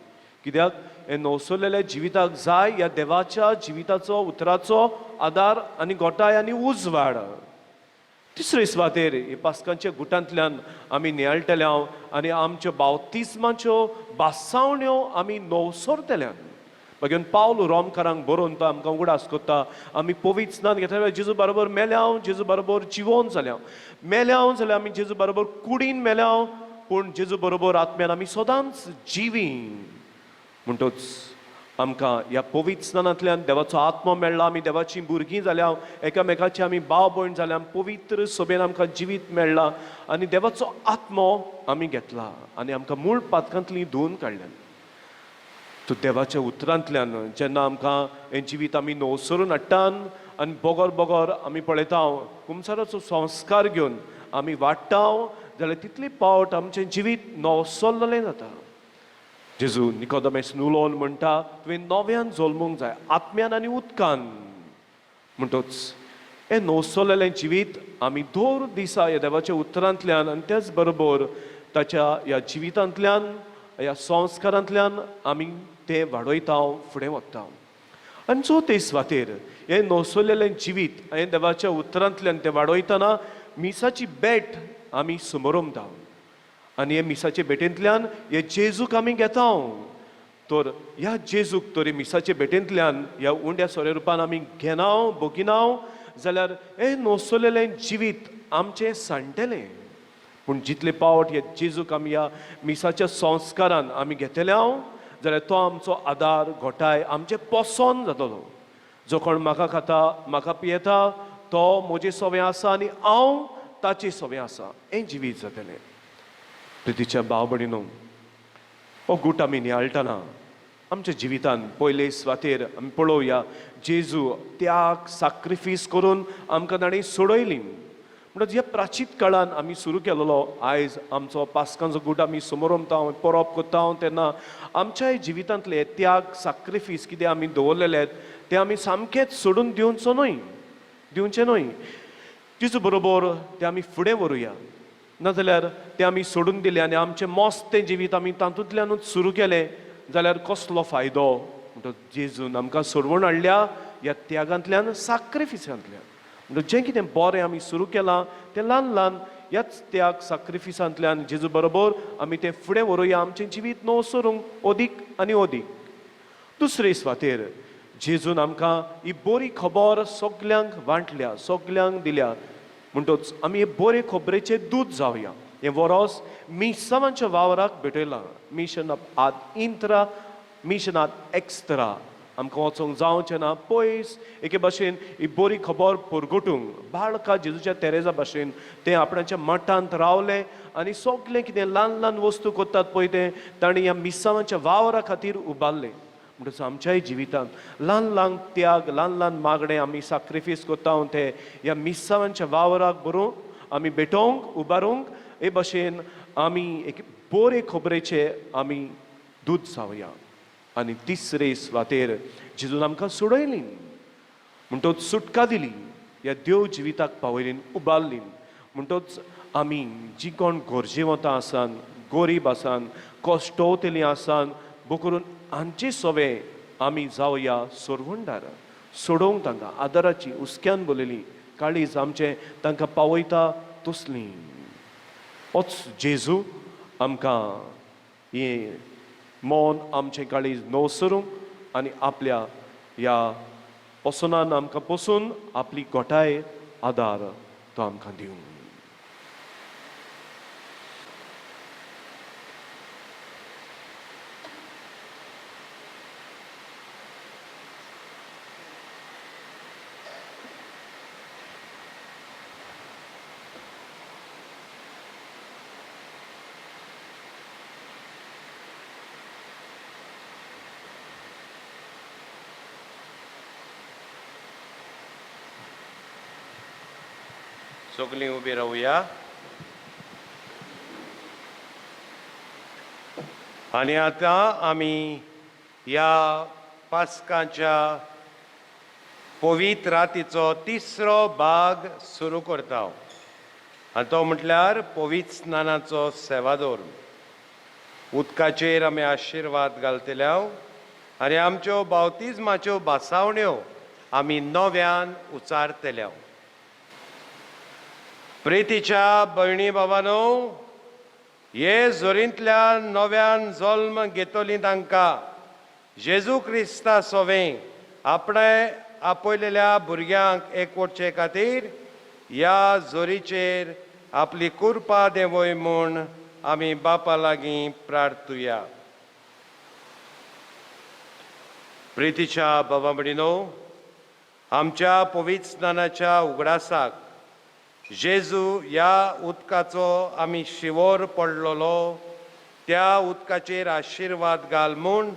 कित्याक हें नवसरलेल्या जिविताक जाय ह्या देवाच्या जिविताचो उतराचो आदार आनी गोटाय आनी उजवाड. तिसरे सुवातेर हे पास्कांच्या गुटांतल्यान आमी नियाळटले हांव आनी आमच्यो बावतिस्माच्यो बासावण्यो आमी नवसरतल्यान. मागीर पावल रोमकारांक बरोवन तो आमकां उगडास कोत्ता आमी पवित्र स्नान घेतल्या वेळार जेजू बरोबर मेल्या, जेजू बरोबर जिवोन जाल्या. मेल्या जाल्यार आमी जेजू बरोबर कुडीन मेल्या, पूण जेजू बरोबर आत्म्यान आमी सदांच जिवी. म्हणटच आमकां ह्या पवित्र स्नानांतल्यान देवाचो आत्मो मेळ्ळा, आमी देवाचीं भुरगीं जाल्या, एकामेकाची आमी भाव भयण जाल्या, पवित्र सभेन आमकां जिवीत मेळ्ळा आनी देवाचो आत्मो आमी घेतला आनी आमकां मूळ पातकांतली धुवन काडल्यान. तूं देवाच्या उतरांतल्यान जेन्ना आमकां हें जिवीत आमी नवसरून हाडटान आनी बोगोर बोगोर आमी पळयता कुमसाराचो संस्कार घेवन आमी वाडटा जाल्यार तितली पावट आमचें जिवीत नवसरलें जाता. जेजू निकोदमेस उलोवन म्हणटा तुवें नव्यान जल्मूंक जाय, आत्म्यान आनी उदकान. म्हणटच हें नवसरलेलें जिवीत आमी दर दिसा ह्या देवाच्या उतरांतल्यान आनी तेच बरोबर ताच्या ह्या जिवितांतल्यान ह्या संस्कारांतल्यान आमी तें वाडयता, फुडें वता. आनी चवथे सुवातेर हें नवसरलेलें जिवीत हें देवाच्या उतरांतल्यान तें वाडयतना मिसाची भेट आमी समोरमता आनी हे मिसाचे भेटेंतल्यान हे जेजूक आमी घेता. तर ह्या जेजूक तरी मिसाचे भेटेंतल्यान ह्या उंड्या सोऱ्या रुपान आमी घेना, भोगिना जाल्यार हें नवसरलेलें जिवीत आमचें सांडटलें. पूण जितले पावट हे जेजूक आमी ह्या मिसाच्या संस्कारान आमी घेतले हांव जाल्यार तो आमचो आदार घोटाय आमचें पोसोन जातलो. जो कोण म्हाका खाता म्हाका पियेता तो म्हजे सवें आसा आनी हांव ताचे सवें आसा, हें जिवीत जातलें. प्रितीच्या भाव भयणीनो, हो गूट आमी नियाळटना आमच्या जिवितान पयले सुवातेर आमी पळोवया जेजू त्याग साक्रिफीस करून आमकां ताणें सोडयली. म्हणटच ह्या प्राचीत काळान आमी सुरू केलेलो आयज आमचो पास्कांचो गूट आमी समोरमता परब कोत्ता तेन्ना आमच्याय जिवितांतले त्याग साक्रिफीस कितें आमी दवरलेले ते आमी सामकेंच सोडून दिवचो न्हय, दिवचें न्हय. जेजू बरोबर ते आमी फुडें व्हरुया, नाजाल्यार तें आमी सोडून दिलें आनी आमचें मस्तें जिवीत आमी तातूंतल्यानूच सुरू केलें जाल्यार कसलो फायदो. म्हणटच जेजून आमकां सोडवण हाडल्या ह्या त्यागांतल्यान साक्रिफिसांतल्यान. म्हणटच जें कितें बरें आमी सुरू केलां तें ल्हान ल्हान ह्याच त्याग साक्रिफिसांतल्यान जेजू बरोबर आमी तें फुडें व्हरुया, आमचें जिवीत नव सरूंक अदीक आनी अदीक. दुसरे सुवातेर जेजून आमकां ही बरी खबर सगल्यांक वांटल्या, सगल्यांक दिल्या. म्हणटच आमी हे बरे खबरेचें दूत जावया. हें वरोस मिसावांच्या वावराक भेटयलां, मिशन आद इंत्रा मिशन आद एक्स्त्रा. आमकां वचोंक जावचें ना पयस एके भाशेन ही बरी खबर परगटूंक. बाळका जेजूच्या तेरेजा भाशेन तें आपणाच्या मठांत रावलें आनी सगलें कितें ल्हान ल्हान वस्तू करतात पळय तें ताणें ह्या मिसावांच्या वावरा खातीर उबारलें. म्हणटच आमच्याय जिवितांत ल्हान ल्हान त्याग ल्हान ल्हान मागणें आमी साक्रिफीस करता ते ह्या मिसावांच्या वावराक बरोवंक आमी भेटोवंक उबारूंक हे भाशेन आमी एक बरे खबरेचे आमी दूत जावया. आनी तिसरे सुवातेर जेजून आमकां सोडयली, म्हणटच सुटका दिली, ह्या देव जिविताक पावयली, उबारली. म्हणटच आमी जी कोण गरजेवंतां आसान, गोरीब आसान, कश्टवतलीं आसान, करून हांचे सवे आमी जावया सोरवंडार, सोडोवंक तांकां आदाराची हुस्क्यान बरयली काळीज आमचें तांकां पावयता तसली. होच जेजू आमकां हें मन आमचें काळीज नवसरूंक आनी आपल्या ह्या पसनान आमकां पसून आपली घोटाय आदार तो आमकां दिवं. सगलीं उबी रावया आनी आतां आमी ह्या पास्काच्या पवित्र रातीचो तिसरो भाग सुरू करता आनी तो म्हटल्यार पवित्र स्नानाचो सेवादोर. उदकाचेर आमी आशिर्वाद घालतले आनी आमच्यो बावतिज्माच्यो भासावण्यो आमी नव्यान उचारतले. प्रितीच्या भयणी बाबानो, हे जोरींतल्यान नव्यान जल्म घेतली तांकां जेजू क्रिस्ता सोवें आपणे आपयलेल्या भुरग्यांक एकवटचे खातीर ह्या जोरीचेर आपली कुरपा देंवय म्हूण आमी बापा लागीं प्रार्थुया. प्रितीच्या बाबा भयणीनो, आमच्या पवित्र स्नानाच्या उगडासाक जेजू ह्या उदकाचो आमी शिवोर पडलेलो त्या उदकाचेर आशिर्वाद घाल म्हूण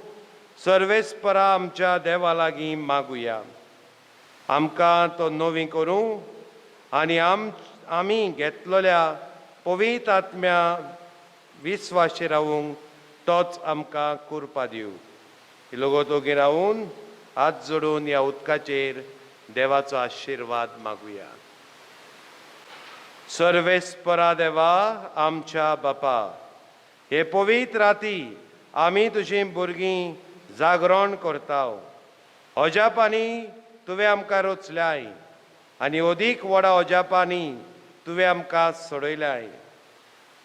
सर्वेस्परा आमच्या देवा लागीं मागुया. आमकां तो नवी करूं आनी आमी घेतलेल्या पवित्र आत्म्या विस्वाशी रावूंक तोच आमकां कुरपा दिवं. इलोगो ओगी रावून हात जोडून ह्या उदकाचेर देवाचो आशिर्वाद मागुया. सर्वेस्परा देवा आमच्या बापा, हे पवित्र राती आमी तुजीं भुरगीं जागरण करता. अजापांनी तुवें आमकां रचल्याय आनी अदीक व्हडा अजापांनी तुवें आमकां सोडयल्याय.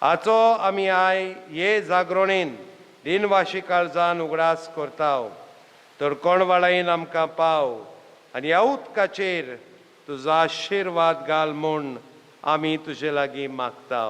हाचो आमी I हे जागरणेन दिनवाशी काळजान उगडास करता. तर कोणवाळायेन आमकां पाव आनी ह्या उदकाचेर तुजो आशिर्वाद घाल म्हूण आमी तुजे लागीं मागता.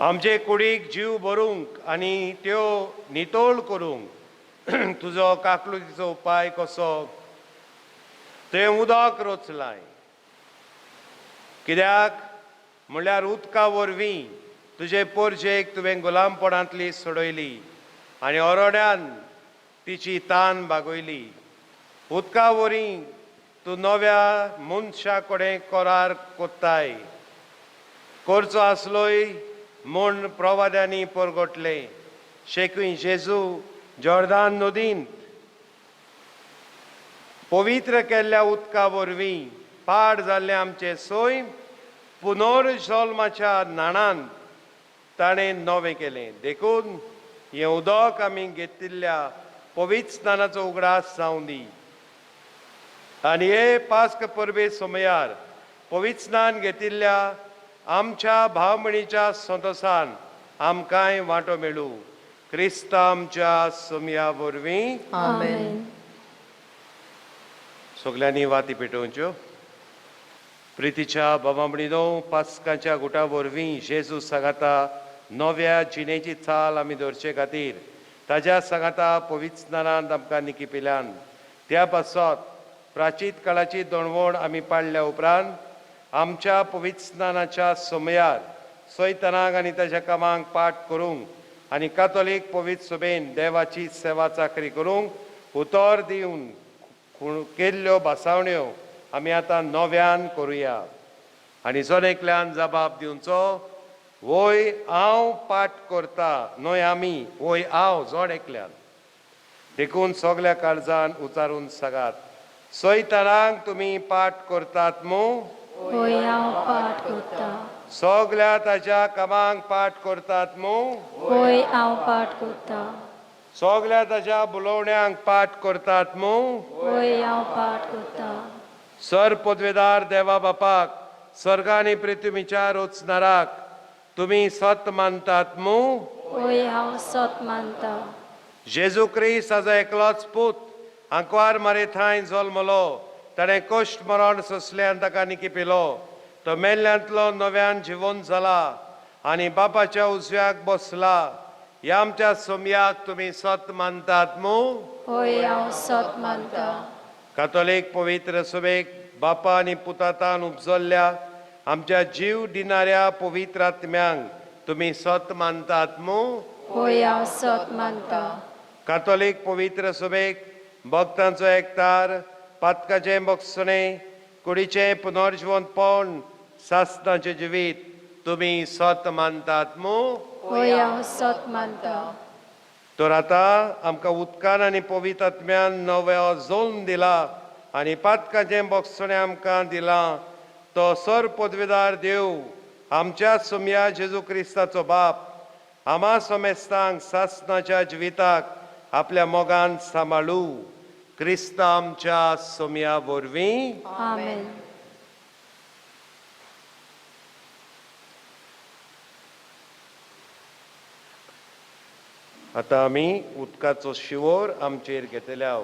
आमचे कुडीक जीव भरूंक आनी त्यो नितळ करूंक तुजो काकलुतीचो उपाय कसो तुवें उदक रचलाय. कित्याक म्हणल्यार उदका वरवीं तुजे पोरजेक तुवें गुलामपणांतली सोडयली आनी ओरोड्यान तिची तान भागयली. उदका वरवीं तूं नव्या मनशा कडेन करार कोत्ताय करचो आसलोय म्हूण प्रवाद्यांनी परगटलें. शेकूय जेजू जॉर्दान नदींत पवित्र केल्ल्या उदका वरवीं पाड जाल्लें आमचें सैम पुनर्जल्माच्या न्हाणान ताणें नवें केलें. देखून हें उदक आमी घेतिल्ल्या पवित्र स्नानाचो उगडास जावं दी आनी हे पास्क परबे समयार पवित्र स्नान घेतिल्ल्या आमच्या भावमणीच्या संतोसान आमकांय वांटो मेळूं. क्रिस्ता आमच्या सोमया वरवीं. आमेन. सगल्यांनी वाती पेटोवच्यो. प्रितीच्या बाबामणीनो, पास्काच्या गुटा वरवीं जेजू सांगाता नव्या जिणेची चाल आमी दवरचे खातीर ताज्या सांगाता पवित्र स्नानांत आमकां निकी पिल्यान त्या पासत प्राचीत काळाची दोणवण आमी पाडल्या उपरांत आमच्या पवित्र स्नानाच्या समयार सैतनाक आनी ताच्या कामांक पाठ करूंक आनी कातोलीक पवित्र सभेन देवाची सेवा चाकरी करूंक उतर दिवन केल्ल्यो भासावण्यो आमी आतां नव्यान करुया आनी जण एकल्यान जबाब दिवचो वय हांव पाठ करता न्हय आमी, वय हांव जोड एकल्यान. देखून सगल्या काळजान उचारून सागात, सैतानाक तुमी पाठ करतात मू? होय हांव पाठ करता. सगल्या ताच्या कामांक पाठ करतात मू? होय हांव पाठ करता. सगल्या ताच्या बुलोवण्यांक पाठ करतात मू? होय हांव पाठ करता. सर पदवेदार देवा बापाक, स्वर्गा आनी पृथ्वीच्या रचणाराक तुमी सत मानतात मू? होय हांव सत मानता. जेजू क्रिस्त ताजो एकलोच पूत आंकवार मारे थांय जल्मलो, ताणें कश्ट मरण सोंसलें आनी ताका निकी पिलो. तो मेल्ल्यांतलो नव्यान जिवन जाला आनी बापाच्या उजव्याक बसला. ह्या आमच्या सोमयाक तुमी सत मानतात मू? होय हांव सत मानता. कातोलीक पवित्र सभेक बापा आनी पुतातान उपजल्ल्या आमच्या जीव दिणाऱ्या पवित्र आत्म्यांक तुमी सत मानतात मू? होय हांव सत मानता. कातोलीक पवित्र सभेक भक्तांचो एकतार, पातकाचें बक्षणें, कुडीचें पुनर्जिवंतपण, सासणाचें जिवीत तुमी सत मानतात मू? होय हांव सत मानता. तर आतां आमकां उदकान आनी पवित्र आत्म्यान नव्या जल्म दिला आनी पातकाचें बक्षणें आमकां दिलां, तो सर पदवेदार देव आमच्या सोमया जेजू क्रिस्ताचो बाप आमा समेस्तांक सासणाच्या जिविताक आपल्या मोगान सांबाळू. क्रिस्त आमच्या सोमया वरवीं. आमेन. आतां आमी उदकाचो शिंवोर आमचेर घेतले. हांव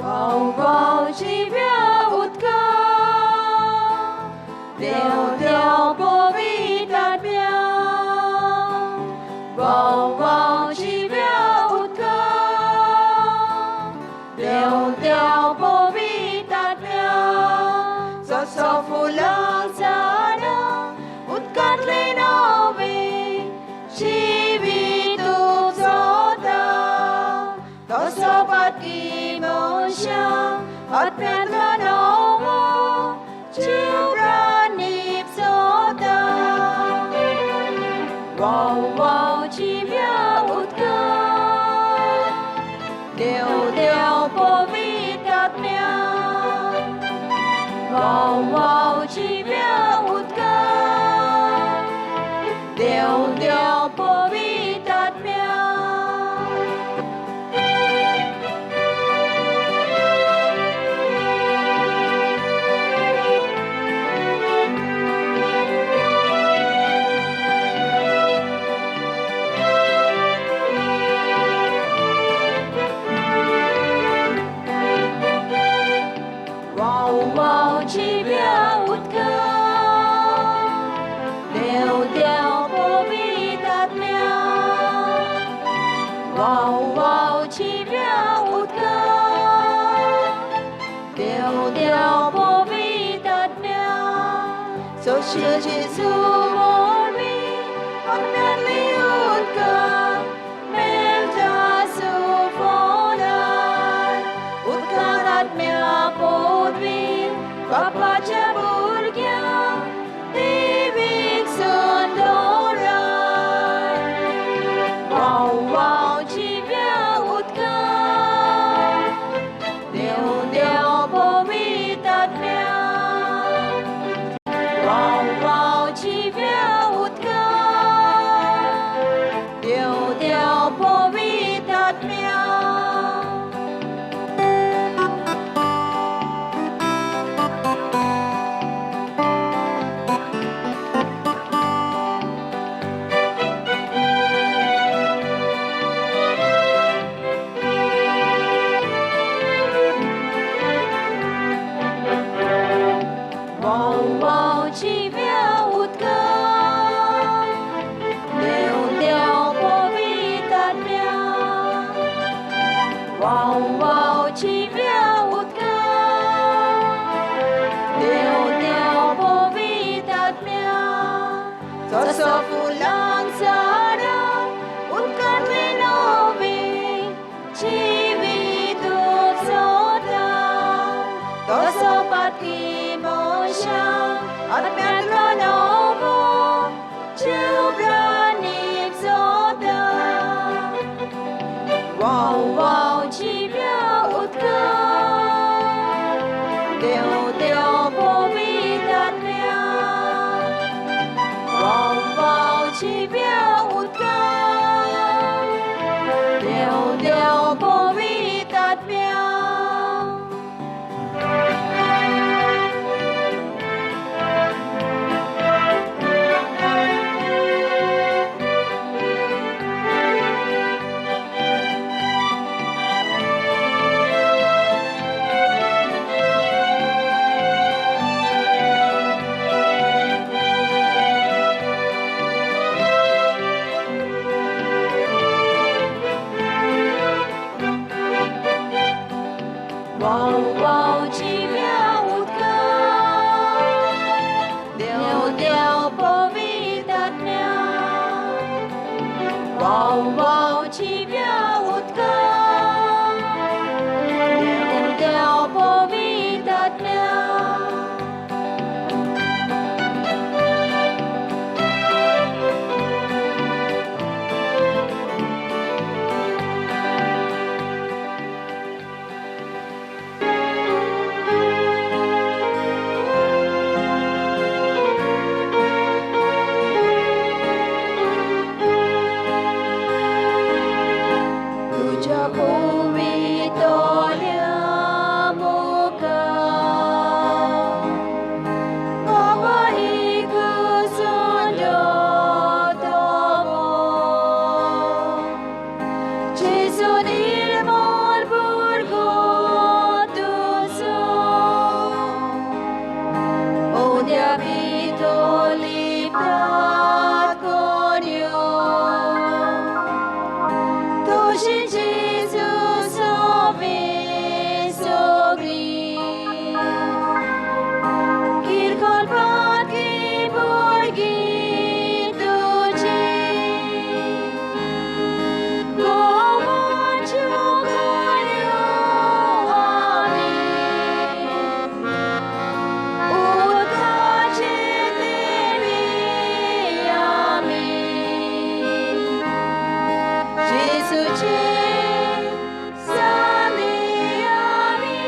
वाव वाव जिव्या उदका, देव देव पवित्र आत्म्या. वाव वाव जिव्या उदका, देव देव पवित्र आत्म्या. जसो फुलां झाडां उदकांतलें नवें जिवीत उपजता, तसो पातकी मनशां आत्म्यांतलो नवो जीव प्राण निपजता. वाव वाव जिव्या उदका, देव देव पवित्र आत्म्या. वाव वाव जिव्या उदका, देव देव पवित्र आत्म्या. वाव वाव जिव्या उदका, देव देव पवित्र आत्म्या. वाव वाव जिव्या उदका, देव देव पवित्र आत्म्या. सोशी जेजू वरवीं आत्म्यांतलीं उदकां मेळटा सुफोनान. उदकान आत्म्या पदवी बापाच्या भुरग्यांक देवीक सुंदराय. वाव वाव जिव्या उदका, देव देव पवित्र आत्म्या. वाव वाव जिव्या उदका, जसो फुलां झाडां उदकांतलें नवें जिवीत उपजता तसो पातकी मनशां आत्म्यांतलो नवो जीव प्राण उपजता. वाव वाव जिव्या उदका, देव देव पवित्र आत्म्या. वाव वाव जिव्या उदका, देव देव पवित्र आत्म्या. वाव वाव जिव्या उदका, देव देव पवित्र आत्म्या. वाव वाव जिव्या उदका, देव देव पवित्र आत्म्या. तुज्या पवितल्या मुखार बाबा एक सोडलो तो जेजू निर्मळ भुरगो तुजो उद्या भितर लिपतात कोण्यो तुजी जेजू सोबी सगळी किरकोळ पातकी भुरगीं तुजी गोवाच्यो कोण्यो आमी उदकाचे देवी आमी. जेजूचे साने आमी,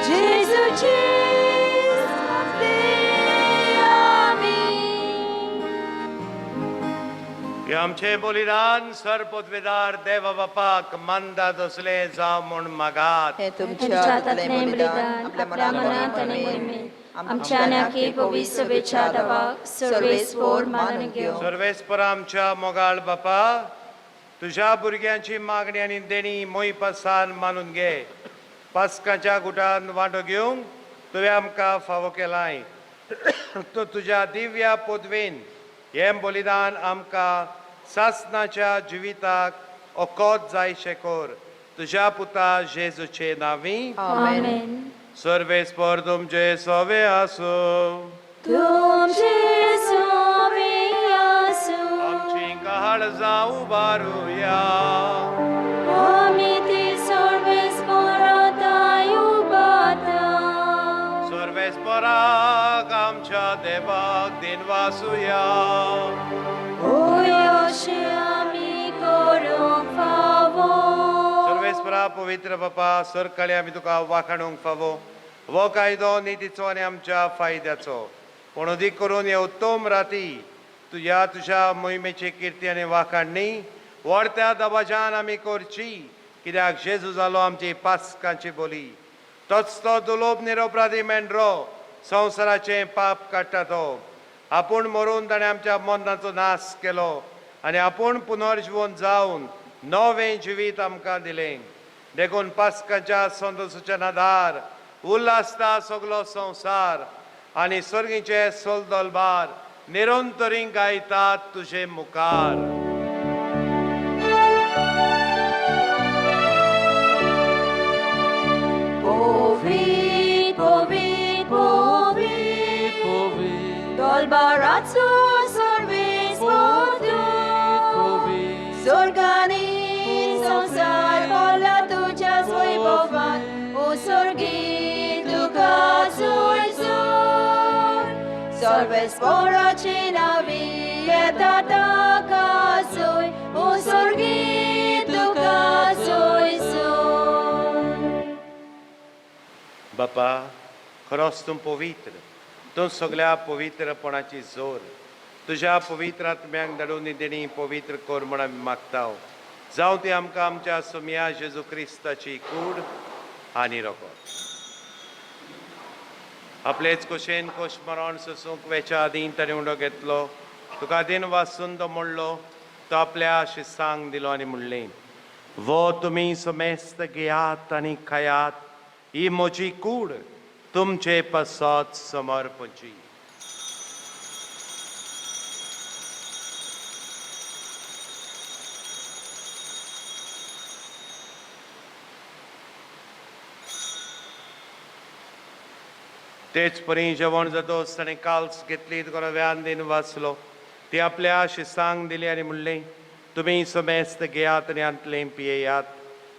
जेजूचे साने आमी. हे आमचें बलिदान सर पदवेदार देवा बापाक मानता तसलें जावं म्हूण मागात. हें तुमच्या तुमच्या हातांतलें हातांतलें बलिदान आपल्या आपल्या मनांत आनी मोहिमेन आमच्या आनी पवित्र सभेच्या दवाक सर्वेस्पोर मानून घेवं. सर्वेस्पर आमच्या मोगाळ बापा, तुज्या भुरग्यांची मागणी आनी देणी मोहिपासान मानून घे. पास्काच्या गुटान वांटो घेवंक तुवें आमकां फावो केलाय. तूं तुज्या दिव्या पदवेन हें बलिदान आमकां सासनाच्या जिविताक ओकोत जायशें कर, तुज्या पुता जेजूचे नांवी. आमेन. सर्वेस्पर तुमचे सवे आसूं. तुमचे सोबी आसूं. आमची काळजां उबारुया. आमी ती सर्वेस्पराताय उबाता. सर्वेस्पराक आमच्या देवाक दिनवासुया. होय अशें आमी करूंक फावो. सर्वेस्परा पवित्र बापा, सरकाळी आमी तुका वाखाणूंक फावो. हो कायदो नितीचो आनी आमच्या फायद्याचो, पूण अदीक करून हे उत्तम राती तुज्या तुज्या मोहिमेची किर्ती आनी वाखाणणी व्हडत्या दबाज्यान आमी करची, कित्याक जेजू जालो आमची पास्कांची बोली. तोच तो दुलोब निरोपराधी मेंढरो संवसाराचें पाप काडटा तो. आपूण मरून ताणें आमच्या मनाचो नाश केलो आनी आपूण पुनर्जिवन जावन नवें जिवीत आमकां दिलें. देखून पास्काच्या संतोशाच्या नादार उल्हासता सगलो संवसार आनी सर्गीचे सोलदोलबार निरंतरी गायतात तुजे मुखार. पवित्र, पवित्र, पवित्र, पवित्र, तो तुका सर्वेस सोर्गानी संवसार भरला तुज्या वैभवान ओ सोर्गी तुका सोय सोर सर्वेस्पराचे नावी येता ताका सोय ओ सोर्गी तुका सोय सोर. बापा, खरोच तूं पवित्र, तूं सगळ्या पवित्रपणाची जोर. तुज्या पवित्र आत्म्याक धाडून देणी पवित्र कर म्हण आमी मागता. जावं ती आमकां आमच्या सोमया जेजू क्रिस्ताची कूड आनी रोकोत. आपलेच कुशेन कोश मरण सोसूंक वेच्या आदीं ताणें उंडो घेतलो, तुका दिन वासून तो मोडलो, तो आपल्या शिसांक दिलो आनी म्हणलें, वो तुमी समेस्त घेयात आनी खायात, ही म्हजी कूड तुमचे पासत समर्पची. तेच परी जेवण जातोच ताणें काल्स घेतली, तुका व्यान दिन वाचलो, ती आपल्या शिसांक दिली आनी म्हणलें, तुमी समेस्त घेयात आनी हांतलें पियेयात,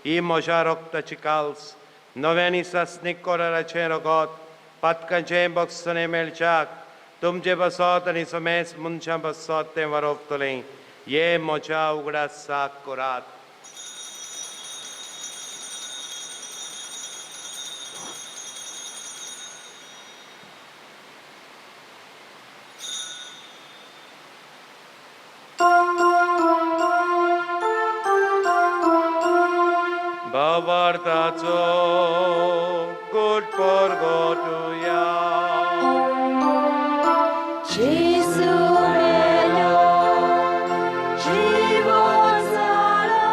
ही म्हज्या रोगताची काल्स, नव्यानी सासणीक कोराराचें रगत, पातकांचें बक्षणें मेळच्याक तुमचे बसत आनी समेस्त मनशां बसत तें वरोवतलें. हे म्हज्या उगडासाक करात. भावार्थाचो गुड परगटुया. Gesù melo, जीवन जाला,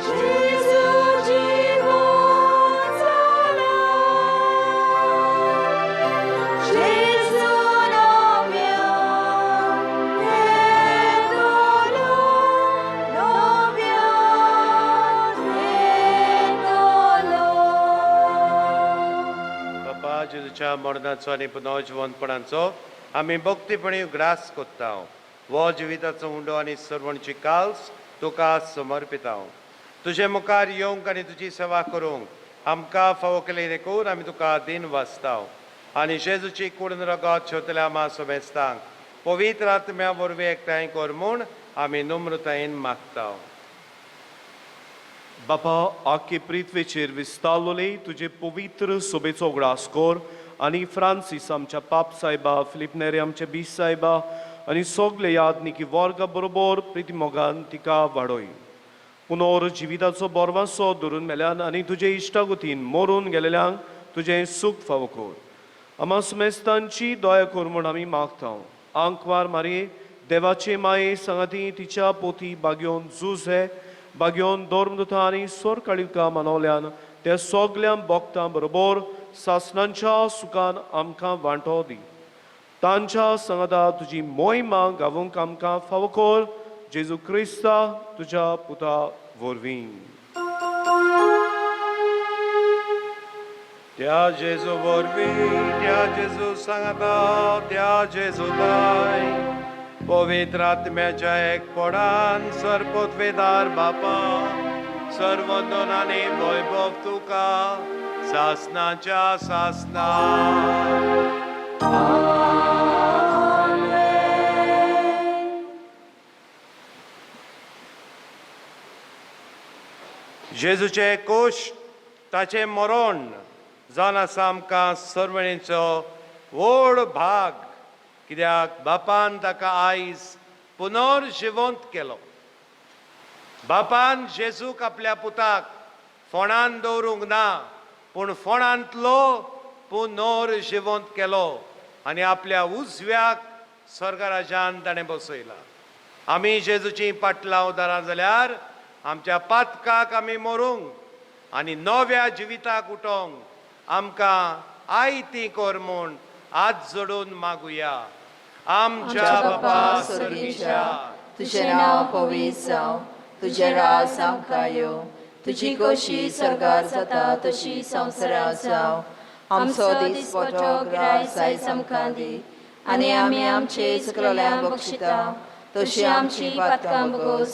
Gesù जीवन जाला, Gesù नव्या येतलो, नव्या येतलो. बापा, जेजूच्या मरणाचो आनी पुनर्जिवंतपणाचो आमी भक्तीपणी उगडास कोत्ता. हो जिविताचो उंडो आनी सर्वणची काल्स तुका समर्पिता. तुजे मुखार येवंक आनी तुजी सेवा करूंक आमकां फावो केली देखून आमी तुका दिन वाचता. आनी जेजूची कूड रगत शेवतल्या आमा समेस्तांक पवित्र आत्म्या वरवीं एकठांय कर म्हूण आमी नम्रतायेन मागता. बापा, आख्खे पृथ्वेचेर विस्तारलोले तुजे पवित्र सोबेचो उगडास कर आनी फ्रांसीस आमच्या पाप सायबा, फिलीप नेरे आमचे बीस सायबा आनी सगळे यादनिकी वर्गा बरोबर प्रितीमोगान तिका वाडोय. पुनोर जिविताचो बोरवासो धरून मेल्यान आनी तुजे इश्टागतीन मरून गेलेल्यांक तुजें सूख फावो कर. आमा समेस्तांची दया कर म्हूण आमी मागता. आंकवार मारये देवाचे माये सांगाती तिच्या पोती बागयोन जुझे बागयोन धर्मदूता आनी सोरकाळिका मनवल्यान त्या सगल्या भक्तां बरोबर सासणांच्या सुखान आमकां वांटो दी. तांच्या सांगाता तुजी मोहिमा गावूंक आमकां फावो कर, जेजू क्रिस्ता तुज्या पुता वरवीं. त्या जेजू वरवीं, त्या जेजू सांगाता, त्या जेजू दाय पवित्र आत्म्याच्या एकपणान सर्पोत्वेदार बापा, सर्वंदन आनी वैभव तुका सासनाच्या सासना. जेजूचे कोश ताचें मरण जावन आसा आमकां सर्वणेचो व्हड भाग, कित्याक बापान ताका आयज पुनर्जिवंत केलो. बापान जेजूक आपल्या पुताक फोंडान दवरूंक ना, पूण फोंडांतलो पुनर्जिवंत केलो आनी आपल्या उजव्याक स्वर्गराजान ताणें बसयला. आमी जेजूची पाटलां उदारां जाल्यार आमच्या पातकाक आमी मरूंक आनी नव्या जिविताक उठोवंक आमकां आयती कर म्हूण हात जोडून मागुया. आमच्या बापा सर्गीच्या, तुजें नांव पवित्र जावं, तुजें राज आमकां येवं, तुजी खोशी सर्गार जाता तशी संवसारार जावं. आमचो दिसपटो ग्रास आयज आमकां दी आनी आमी आमचे चुकलेल्यांक बक्षिता तशी आमची पातकां बगोस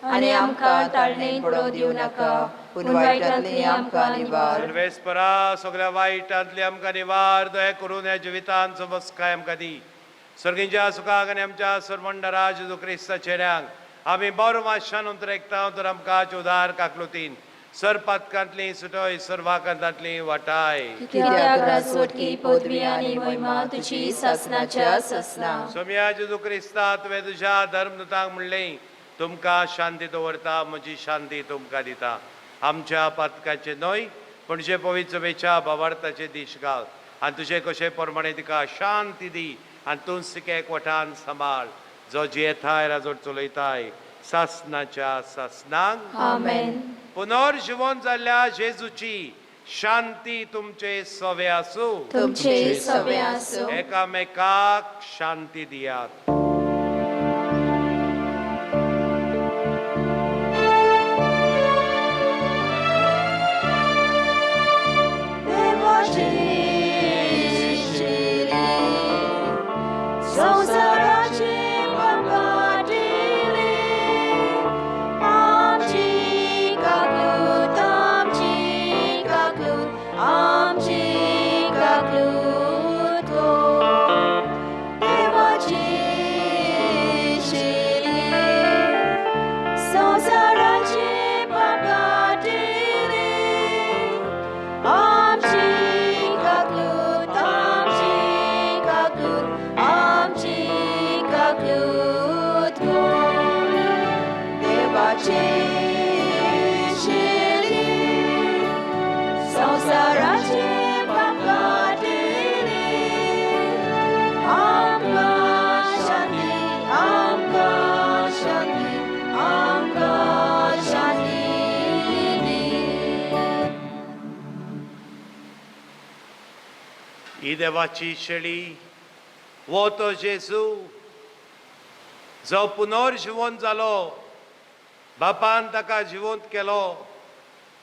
आनी आमकां ताळणेन पडोवंक दिवं नाका पूण वायटांतली आमकां निवार. सर्वेस्परा सगळ्या वायटांतली आमकां निवार, दया करून ह्या जिवितांत बसकाय आमकां दी. सर्गींच्या सुखाक आनी आमच्या सरमंडरा जेजू क्रिस्ता चेड्यांक आमी बरो मातशान उतरेकता तर आमकां उदार काकलुतीन सरपातकांतली सुटय सर्वाकांतांतली वाटाय. कित्याक राजवटकी पदवी आनी महिमा तुजी सासनाच्या सासना. सोम्या जेजू क्रिस्ता, तुवें तुज्या धर्मदूतांक म्हणलें, तुमकां शांती दवरता, म्हजी शांती तुमकां दिता. आमच्या पातकाचें न्हय पूण जे पवित्र सभेच्या भावार्थाचे दीश घाल आनी तुजे कशे प्रमाणे तिका शांती दी आनी तूं तिका एकवटान सांबाळ, जो जियेताय राजवट चलयताय सासनाच्या सासनाक. आमेन. पुनर्जिवन जाल्ल्या जेजूची शांती तुमचे सवे आसूं. तुमचे सवे आसूं. एकामेकाक शांती दियात. ही देवाची शेळी, वो तो जेजू जो पुनर्जिवन जालो, बापान ताका जिवंत केलो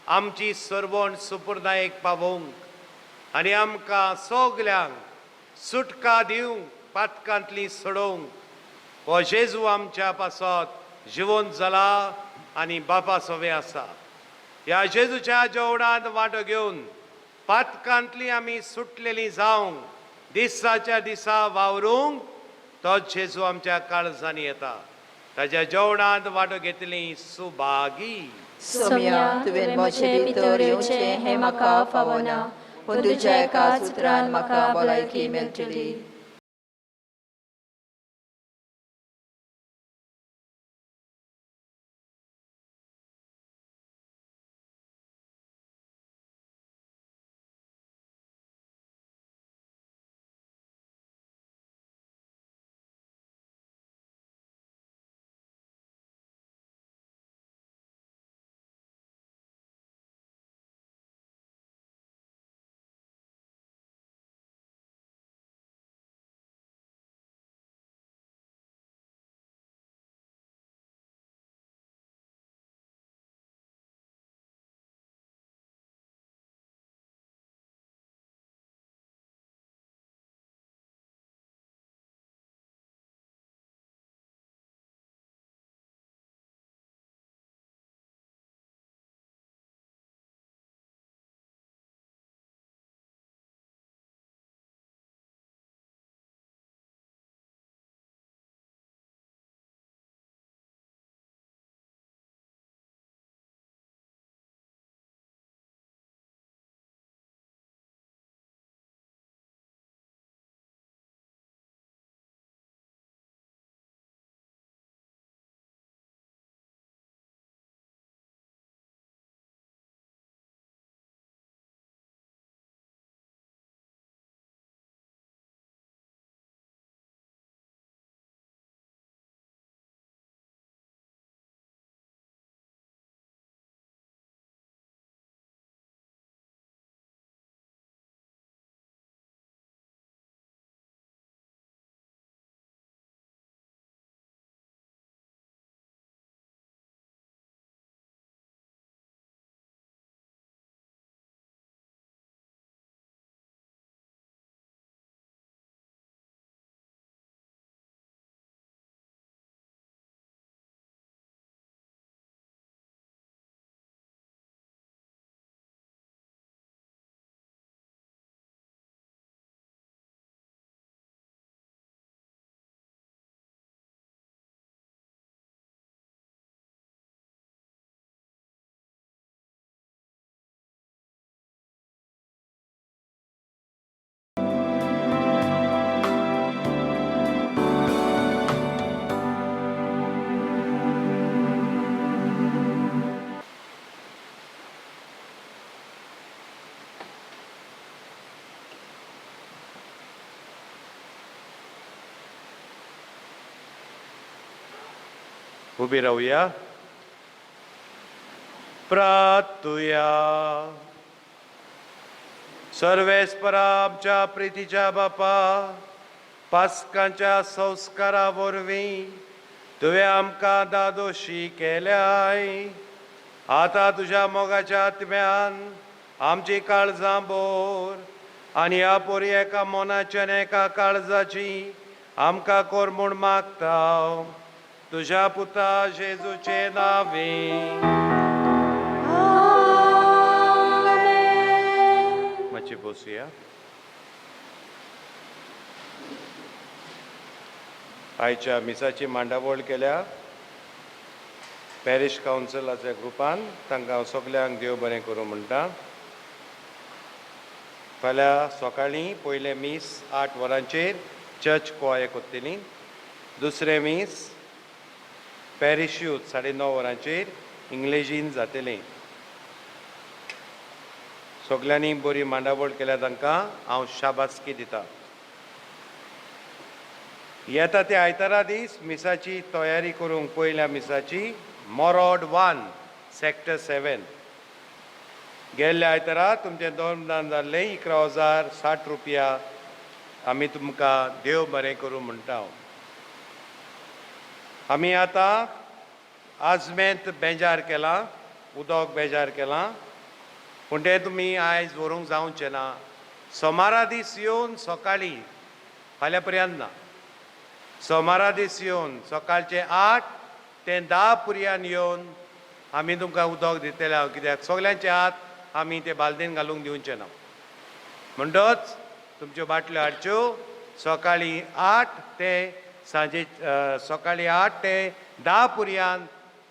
आमची सर्वण सुपुर्नायक पावोवंक आनी आमकां सगल्यांक सुटका दिवंक, पातकांतली सोडोवंक. हो जेजू आमच्या पासत जिवंत जाला आनी बापा सोवे आसा. ह्या जेजूच्या जेवणांत वांटो घेवन पातकांतली आमी सुटलेली जावंक दिसाच्या दिसा वावरूंक तो जेजू आमच्या काळजांनी येता. ताज्या जेवणांत वांटो घेतली सुभागी. सोम्या, तुवें म्हजे भितर येवचें हें म्हाका फावना, पूण तुज्या एकाच उतरान म्हाका भलायकी मेळटली. उबी रावया. प्रार्थुया. सर्वेस्परा आमच्या प्रितीच्या बापा, पास्कांच्या संस्कारा वरवीं तुवें आमकां दादोशी केल्याय. आतां तुज्या मोगाच्या आत्म्यान आमची काळजां बोर आनी ह्या पोरी एका मोनाची आनी एका काळजाची आमकां कोर म्हूण मागता, तुज्या पुता जेजूचे नांवे. मातशी बसुया. आयच्या मिसाची मांडावळ केल्या पॅरिश कावन्सिलाच्या ग्रुपान, तांकां हांव सगल्यांक देव बरें करूं म्हणटा. फाल्यां सकाळीं पयलें मीस 8 वरांचेर चर्च कोय कोत्तली. दुसरें मीस पॅरिश यूथ 9:30 वरांचेर इंग्लेजीन जातलें. सगल्यांनी बरी मांडावळ केल्या, तांकां हांव शाबासकी दिता. येता ते आयतारा दीस मिसाची तयारी करूंक पयल्या मिसाची मोरोड 1 सेक्टर 7. गेल्ल्या आयतारा तुमचें दोन जाल्लें 11,060 रुपया. आमी तुमकां देव बरें करूं म्हणटा. आमी आतां आजमेंत बेजार केलां, उदक बेजार केलां, पूण तें तुमी आयज व्हरूंक जावचें ना. सोमारा दीस येवन सकाळीं, फाल्यां पर्यंत ना, सोमारा दीस येवन सकाळचे 8 ते 10 पुरयान येवन आमी तुमकां उदक दितले. हांव कित्याक सगल्यांचे हात आमी ते बालदेन घालूंक दिवचे ना. म्हणटच तुमच्यो बाटल्यो हाडच्यो सकाळीं 8 ते सांजे सकाळीं 8 ते 10 पुरयान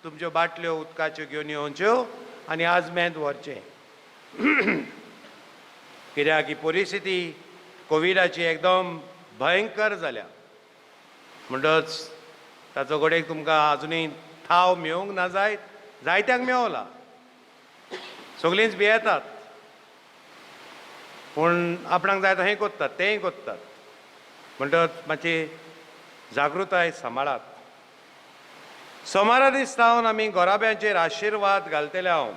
तुमच्यो बाटल्यो उदकाच्यो घेवन येवच्यो आनी आजमेंत व्हरचें. कित्याक ही परिस्थिती कोविडाची एकदम भयंकर जाल्या. म्हणटच ताचो घडयेक तुमकां आजुनूय थाव मेळूंक ना जायत, जायत्यांक मेवला, सगळींच भियेतात, पूण आपणाक जाय तशें कोत्तात, तेंय कोत्तात. म्हणटच मातशी जागृताय सांबाळात. सोमारा दीस सावन आमी गोराब्यांचेर आशिर्वाद घालतले. हांव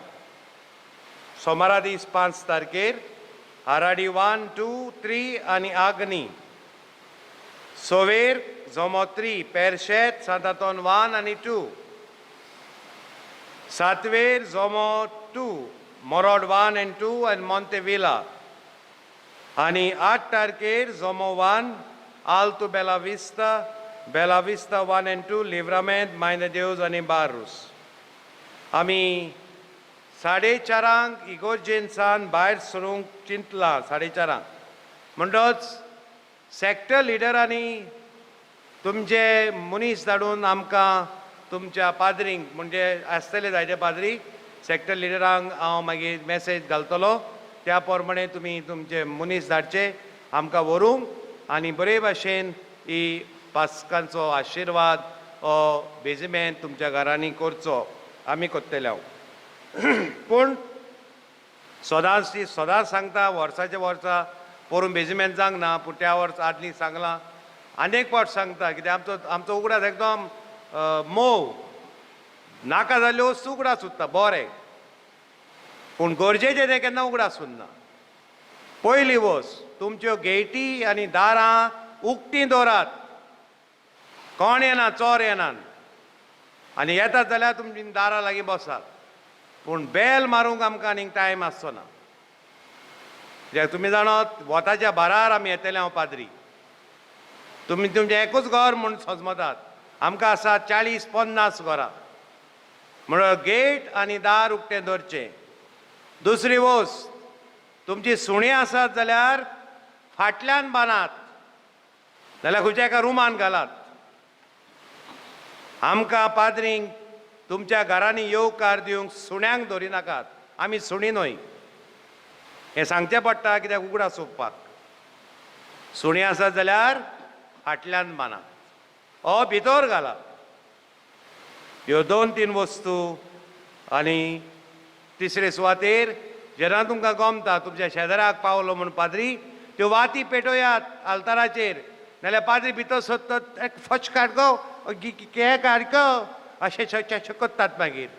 सोमारा दीस 5 तारखेर आराडी 1 2 3 आनी आग्नी, सोवेर जोमो 3 पेरशेत सांतातोन 1 आनी 2, सातवेर जोमो 2 मोरोड 1 आनी 2 आनी मोंतेविला, आनी 8 तारखेर जोमो 1 आल्तो बेला विस्ता, बेला विस्ता 1 आनी 2, लिव्रामेंत, मायने देवज आनी बारूस. आमी 4:30 इगोर्जेनसान भायर सरूंक चिंतलां, 4:30. म्हणटच सॅक्टर लिडरांनी तुमचे मनीस धाडून आमकां तुमच्या पाद्रींक, म्हणजे आसतले जायते पाद्री, सॅक्टर लिडरांक हांव मागीर मॅसेज घालतलो, त्या प्रमाणे तुमी तुमचे मनीस धाडचे आमकां व्हरूंक आनी बरे भाशेन ही पास्कांचो आशिर्वाद हो बेजिमेंत तुमच्या घरांनी करचो आमी करतले. हांव पूण सदांच ती सदांच सांगता, वर्साच्या वर्सा पोरून बेजिमेंत जावंक ना, पूण त्या वर्सा आदली सांगलां, आनी एक फावट सांगता, कित्याक आमचो आमचो उगडास एकदम मोव, नाका जाल्ल्यो वस्तू उगडास उरता बरें, पूण गरजेचें तें केन्ना उगडास उरना. पयली वस्त, तुमच्यो गेटी आनी दारां उक्तीं दवरात, कोण येना, चोर येना, आनी येतात जाल्यार तुमची दारां लागीं बसात, पूण बेल मारूंक आमकां आनीक टायम आसचो ना. कित्याक तुमी जाणात वताच्या बारार आमी येतले. हांव पाद्री, तुमी तुमचें एकूच घर म्हूण सजमतात, आमकां आसा 40-50 घरां, म्हणून गेट आनी दार उक्तें दवरचें. दुसरी वस्त, तुमची सुणीं आसात जाल्यार फाटल्यान बांदात, जाल्यार खंयच्या एका रुमान घालात. आमकां पाद्रींक तुमच्या घरांनी येवकार दिवंक सुण्यांक दवरिनाकात, आमी सुणीं न्हय, हें सांगचें पडटा कित्याक उगडास सोदपाक. सुणीं आसात जाल्यार फाटल्यान बांदात, ओ भितर घालात. ह्यो 2-3 वस्तू. आनी तिसरे सुवातेर जेन्ना तुमकां गमता तुमच्या शेजाराक पावलो म्हूण पाद्री, त्यो वाती पेटोयात आल्ताराचेर, नाल्यार पाद्री भितर सोदतात, एक फच काड गो, के काड गो, अशें अशें करतात मागीर.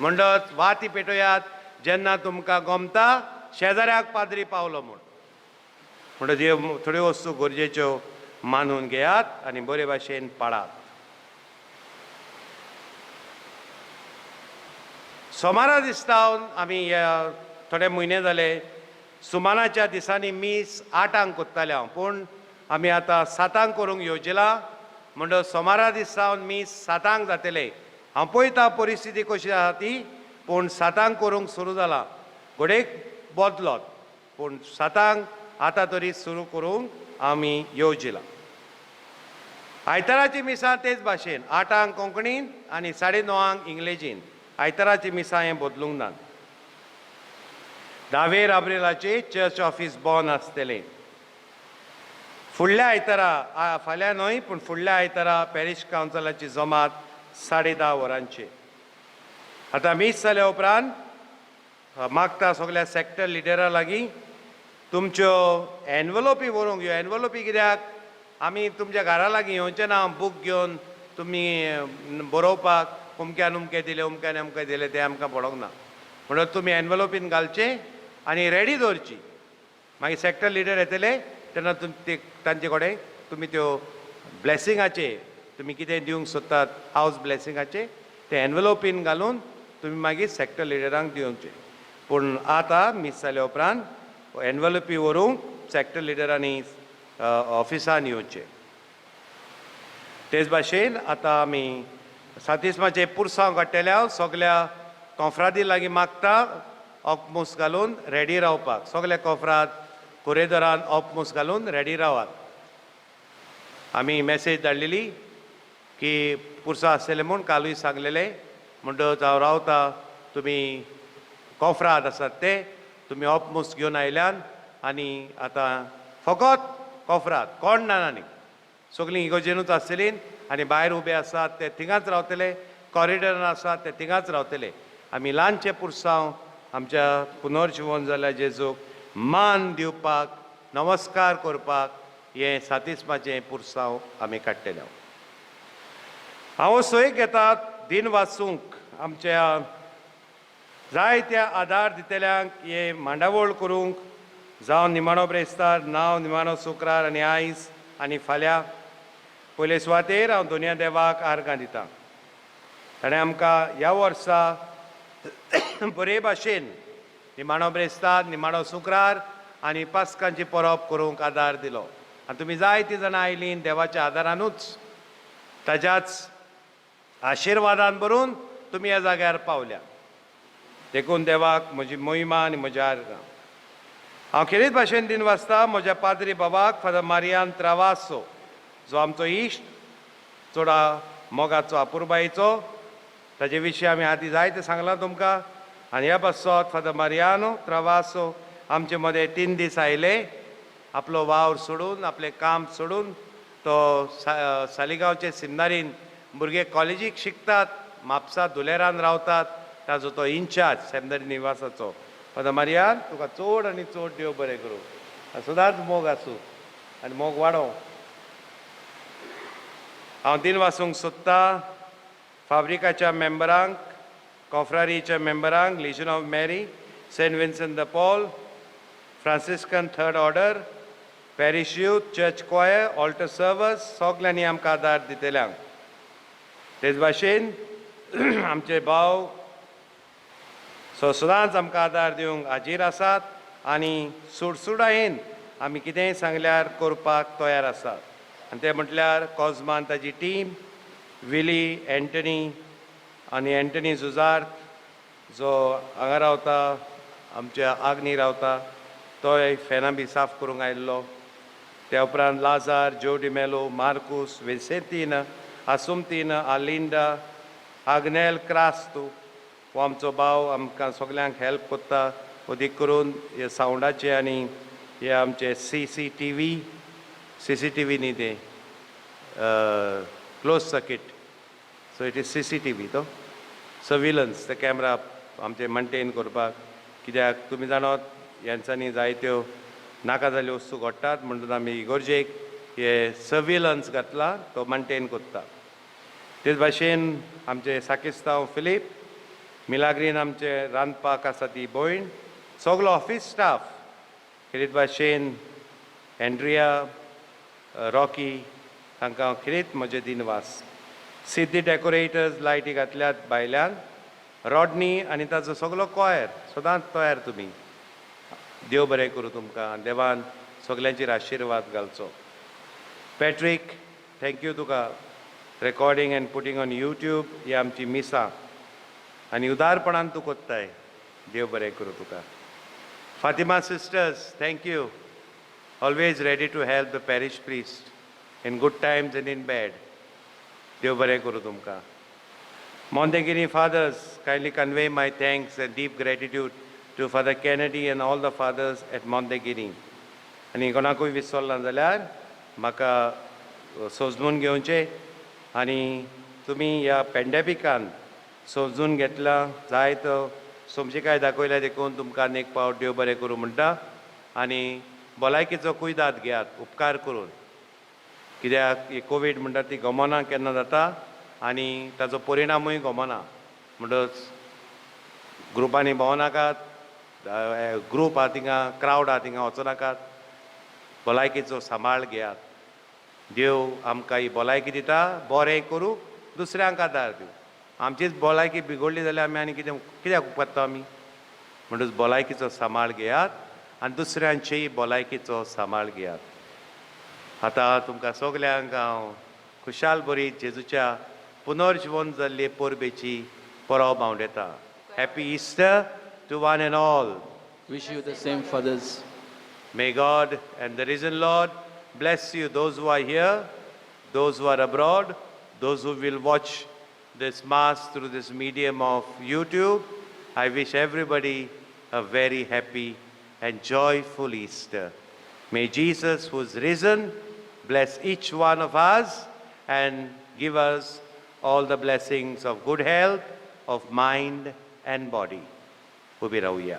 म्हणटच वाती पेटोयात जेन्ना तुमकां गमता शेजाऱ्याक पाद्री पावलो म्हूण. म्हणटच ह्यो थोड्यो वस्तू गरजेच्यो मानून घेयात आनी बरे भाशेन पाळात. सोमारा दिसता आमी ह्या थोडे म्हयने जाले सुमानाच्या दिसांनी मीस 8 करताले हांव, पूण आमी आतां 7 करूंक येवजिलां. म्हणटच सोमारा दीस सावन मीस 7 जातले. हांव पळयता परिस्थिती कशी आसा ती, पूण 7 करूंक सुरू जालां. घडयेक बदलोत, पूण 7 आतां तरी सुरू करूंक आमी येवजिलां. आयताराची मिसां तेच भाशेन 8 कोंकणीन आनी 9:30 इंग्लेजीन. आयताराची मिसां हें बदलूंक ना. 10 एप्रिलाचे चर्च ऑफिस बंद आसतलें. फुडल्या आयतारा, फाल्यां न्हय पूण फुडल्या आयतारा पॅरीश कावन्सिलाची जमात 10:30 वरांची. आतां मीस जाल्या उपरांत मागता सगल्या सॅक्टर लिडरा लागीं तुमच्यो एनवलोपी व्हरूंक. ह्यो एनवलोपी कित्याक आमी तुमच्या घरा लागीं येवचें ना बूक घेवन तुमी बरोवपाक अमक्यान अमकें दिलें अमक्यान अमकें दिलें तें आमकां पडोंक ना. म्हणून तुमी एनवलोपीन घालचें आनी रेडी दवरची. मागीर सॅक्टर लिडर येतले तेन्ना ते तांचे कडेन तुमी त्यो ब्लॅसिंगाचे तुमी कितें दिवंक सोदतात हावज ब्लॅसिंगाचे ते एनवलोपीन घालून तुमी मागीर सॅक्टर लिडरांक दिवचे. पूण आतां मीस जाल्या उपरांत एनवलोपी व्हरूंक सॅक्टर लिडरांनी ऑफिसान येवचें. तेच भाशेन आतां आमी सातिस्माचें पुरसांव काडटले. सगल्या कोंफ्रादी लागीं मागता ऑपमूस घालून रेडी रावपाक. सगल्या कोफ्राद कुरेदरान ऑपमूस घालून रेडी रावात. आमी मॅसेज धाडलेली की पुरसां आसतलें म्हूण कालूय सांगलेलें. म्हणटच हांव रावता, तुमी कोफ्राद आसात ते तुमी ऑपमूस घेवन आयल्यान आनी आतां फकत कोफ्राद कोण ना आनी सगळीं इगोजेनूच आसतली आनी भायर उबे आसात ते थिंगाच रावतले, कॉरिडोरान आसात ते थिंगाच रावतले. आमी ल्हानचें पुरसांव आमच्या पुनर्जिवन जाल्या जेजूक मान दिवपाक नमस्कार करपाक हें सातिस्माचें पुरसांव आमी काडटले. हांव सोय घेता दिन वाचूंक आमच्या जायत्या आदार दितल्यांक हे मांडावळ करूंक, जावं निमाणो ब्रेस्तार, नांव निमाणो शुक्रार आनी आयज आनी फाल्यां. पयले सुवातेर हांव दोनया देवाक आर्गां दितां. ताणें आमकां ह्या वर्सा बरे भाशेन निमाणो ब्रेस्तार, निमाणो शुक्रार आनी पास्कांची परब करूंक आदार दिलो. आनी तुमी जायतीं जाणां आयलीं देवाच्या आदारानूच, ताज्याच आशिर्वादान भरून तुमी ह्या जाग्यार पावल्या. देखून देवाक म्हजी मोहिमा आनी म्हज्या आर्गां. हांव खेरीत भाशेन दिन वाचता म्हज्या पाद्री बाबाक फादर मारियान त्रावासो, जो आमचो इश्ट, चोडा मोगाचो अपुरबायेचो. ताजे विशीं आमी आदीं जायतें सांगलां तुमकां. आनी ह्या पासत फादर मारियानो त्रावासो आमचे मदें 3 दीस आयले. आपलो वावर सोडून, आपलें काम सोडून तो सालिगांवचे सिमनारीन भुरगे कॉलेजीक शिकतात, म्हापसा धुलेरान रावतात, ताजो तो इन्चार्ज सेमिनरी निवासाचो. फादर मारियान तुका चड आनी चड देव बरें करूं, सदांच मोग आसूं आनी मोग वाडोवं. हांव दिन वाचूंक सोदता फाब्रिकाच्या मेंबरांक, कॉफ्रारीच्या मेंबरांक, Legion of Mary, Saint Vincent de Paul, Franciscan third order, parish youth, church choir, altar servers, सगल्यांनी आमकां आदार दितल्यांक. तेच भाशेन आमचे भाव सदांच आमकां आदार दिवंक हाजीर आसात आनी सुडसुडायेन आमी कितेंय सांगल्यार करपाक तयार आसात. आनी ते म्हटल्यार कॉजमान ताजी टीम, विली एंटनी आनी एंटनी जुजार जो हांगा रावता, आमच्या आग्नी रावता, तोय फॅनां बी साफ करूंक आयिल्लो. त्या उपरांत लाजार, ज्यो डिमेलो, मार्कूस, विसेंतीन, आसुमतीन, आलिंडा, आग्नेल क्रास्तू हो आमचो भाव आमकां सगल्यांक हेल्प करता, अदीक करून हे सावंडाचे आनी हे आमचे C C T V न्ही तें close circuit, so it is C C T V तो सर्विलन्स, ते कॅमरा आमचे मेनटेन करपाक. कित्याक तुमी जाणात ह्यांच्यानी जायत्यो नाका जाल्यो वस्तू घडटात, म्हणटूच आमी इगोर्जेक हे सर्विलन्स घातला तो मेनटेन करता. तेच भाशेन आमचे साकिस्तांव फिलीप, मिलाग्रीन आमचे रांदपाक आसा ती भयण, सगलो ऑफीस स्टाफ, खेरीत भाशेन एंड्रिया, रॉकी, तांकां हांव खेरीत म्हजे दिनवास. सिद्धी डेकोरेटर्स लायटी घातल्यात भायल्यान, रॉडनी आनी ताचो सगलो कॉयर सदांच तयार तुमी. देव बरें करूं तुमकां, देवान सगल्यांचेर आशिर्वाद घालचो. पॅट्रीक, thank you तुका recording and putting on YouTube ही आमची मिसां आनी उदारपणान तूं कोत्ताय. देव बरें करूं तुका. Fatima sisters, thank you, always ready to help the parish priest in good times and in bad. देव बरें करूं तुमकां. Montegini fathers, kindly convey my thanks and deep gratitude to Father Kennedy and all the fathers at Montegini. आनी कोणाकूय विसरला जाल्यार म्हाका सोजून घेवचें. आनी तुमी ह्या पेंडेमिकान समजून घेतला जायत समजिकाय दाखयल्या देखून तुमकां आनी एक फावट देव बरें करूं म्हणटा. आनी भलायकेचो कुयदाद घेयात उपकार करून, कित्याक ही कोवीड म्हणटा ती गमना केन्ना जाता आनी ताचो परिणामूय गमना. म्हणटच ग्रुपांनी भोंवनाकात, ग्रूप आहा थिंगा, क्रावड आहा थिंगा वचनाकात. भलायकेचो सांबाळ घेयात. देव आमकां ही भलायकी दिता बरें करूंक, दुसऱ्यांक आदार दिवं. आमचीच भलायकी बिगडली जाल्यार आमी आनी कितें कित्याक उपकारता आमी. म्हणटच भलायकेचो सांबाळ घेयात आनी दुसऱ्यांचीय भलायकेचो सांबाळ घेयात. आतां तुमकां सगल्यांक हांव खुशाल बरी जेजूच्या पुनर्जिवन जाल्ले परबेची परब हांव. Happy Easter to one and all. Wish you the same, fathers. May God and the risen Lord bless you, those who are here, those who are abroad, those who will watch this Mass through this medium of YouTube. I wish everybody a very happy and joyful Easter. May Jesus, who is risen, bless each one of us and give us all the blessings of good health, of mind and body. Ubi रावया.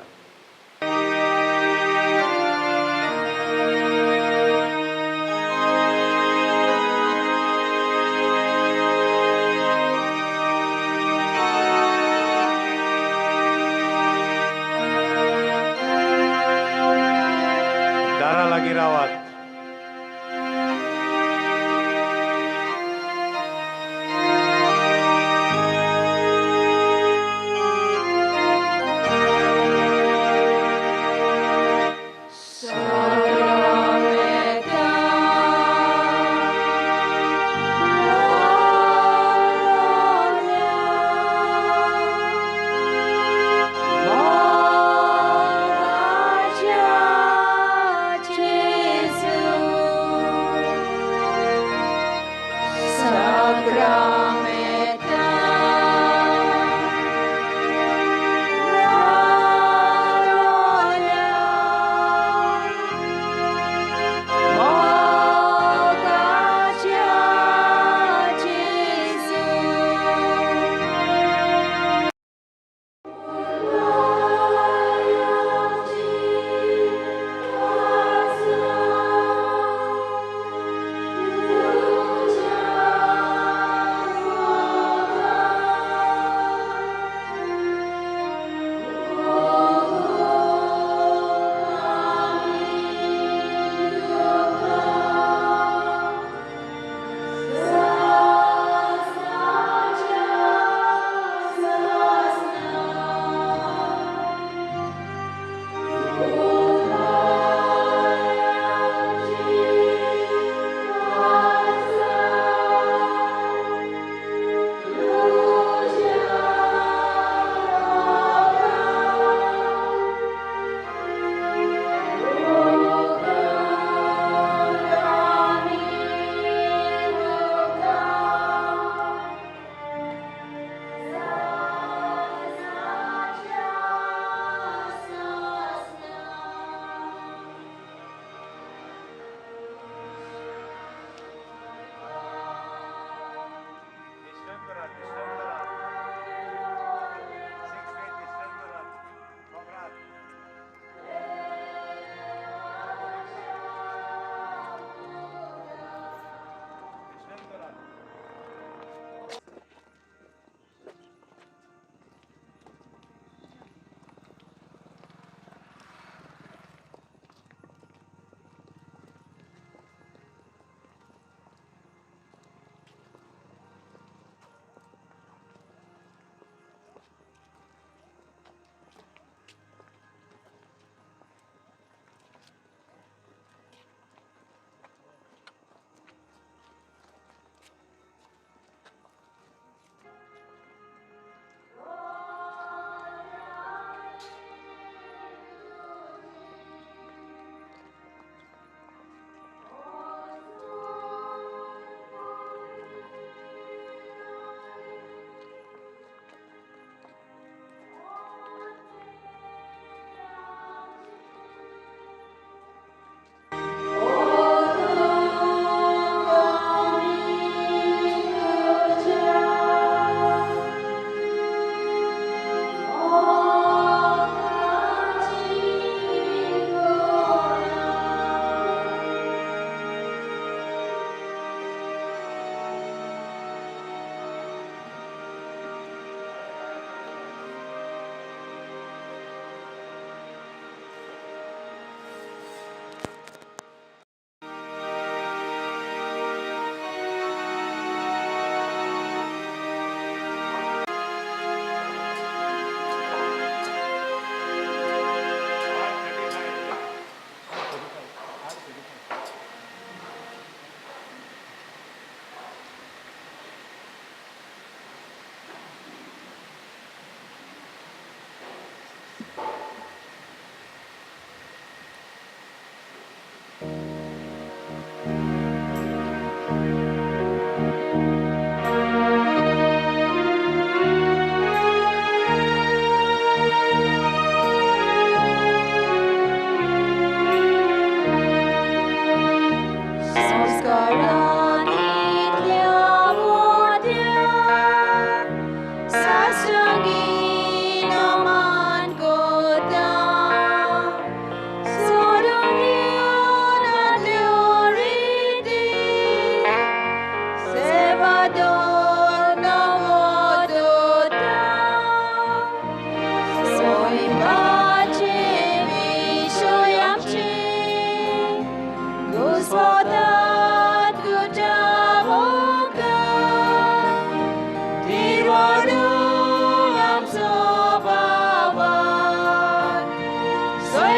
दारा लागीं रावात.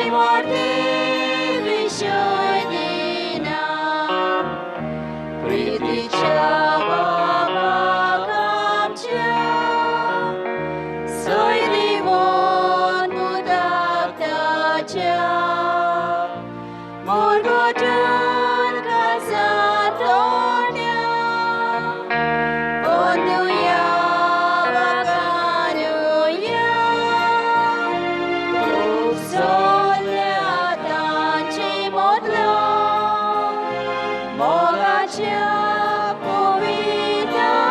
Coy morte विशय दिना प्रीतीच्या बाबाक आमच्या सोय दिवन उदक ताच्या मुरगोटन Kasa तोंड्या Onduya bakanuya Sola tanchi modlo Mogacha povitanya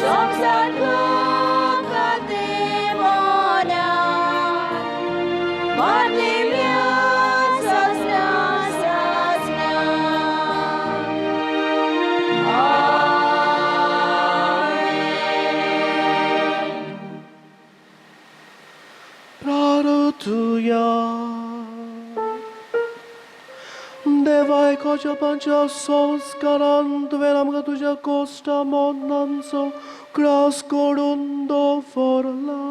Somsar katemona Martilya sasna sasna. Amen. प्रार्थुया. देवाय कोजापांच्या संस्कारान तुवें आमकां तुज्या कोश्टा मोनांचो ग्रास करून दवरला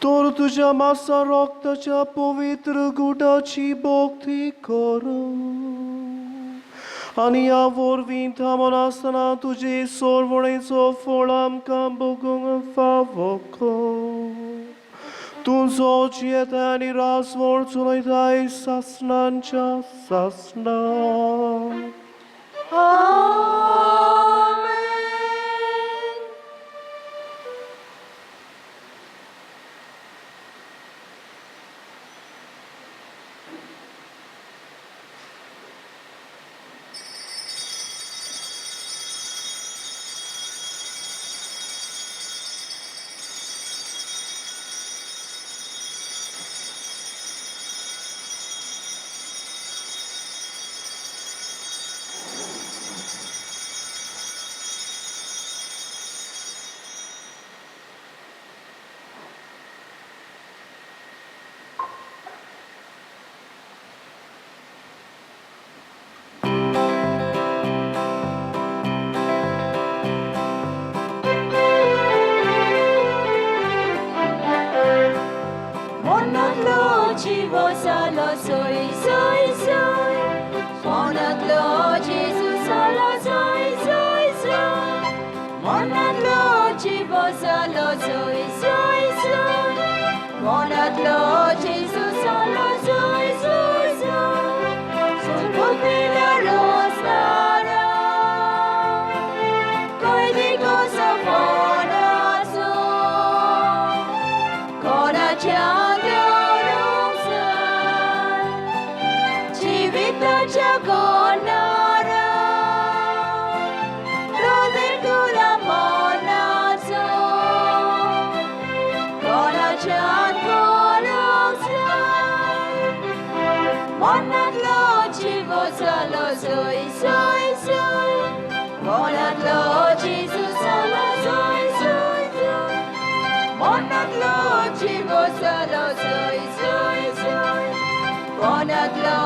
तर तुज्या मासा रक्ताच्या पवित्र गुटाची भक्ती करूं आनी ह्या वरवीं थांबून आसतना तुजी सोडवणेचो फळ आमकां भोगूंक फावो कर. तुजो जियेता आनी रासवळ चलयताय सासणांच्या सासणा. Amen. Monatlo jivo salo soy soy soy. Monatlo Jesus salo soy soy soy. Monatlo jivo salo soy soy soy. Monatlo Jesus salo soy soy soy. Sulpupila rosara. Koi digo sa fonazo. Kona Civita conara Rodergula monazo Kona Monatlo jivo salo soy soy soy. Monatlo Jesus salo soy soy soy. Monatlo jivo salo soy soy soy. Monatlo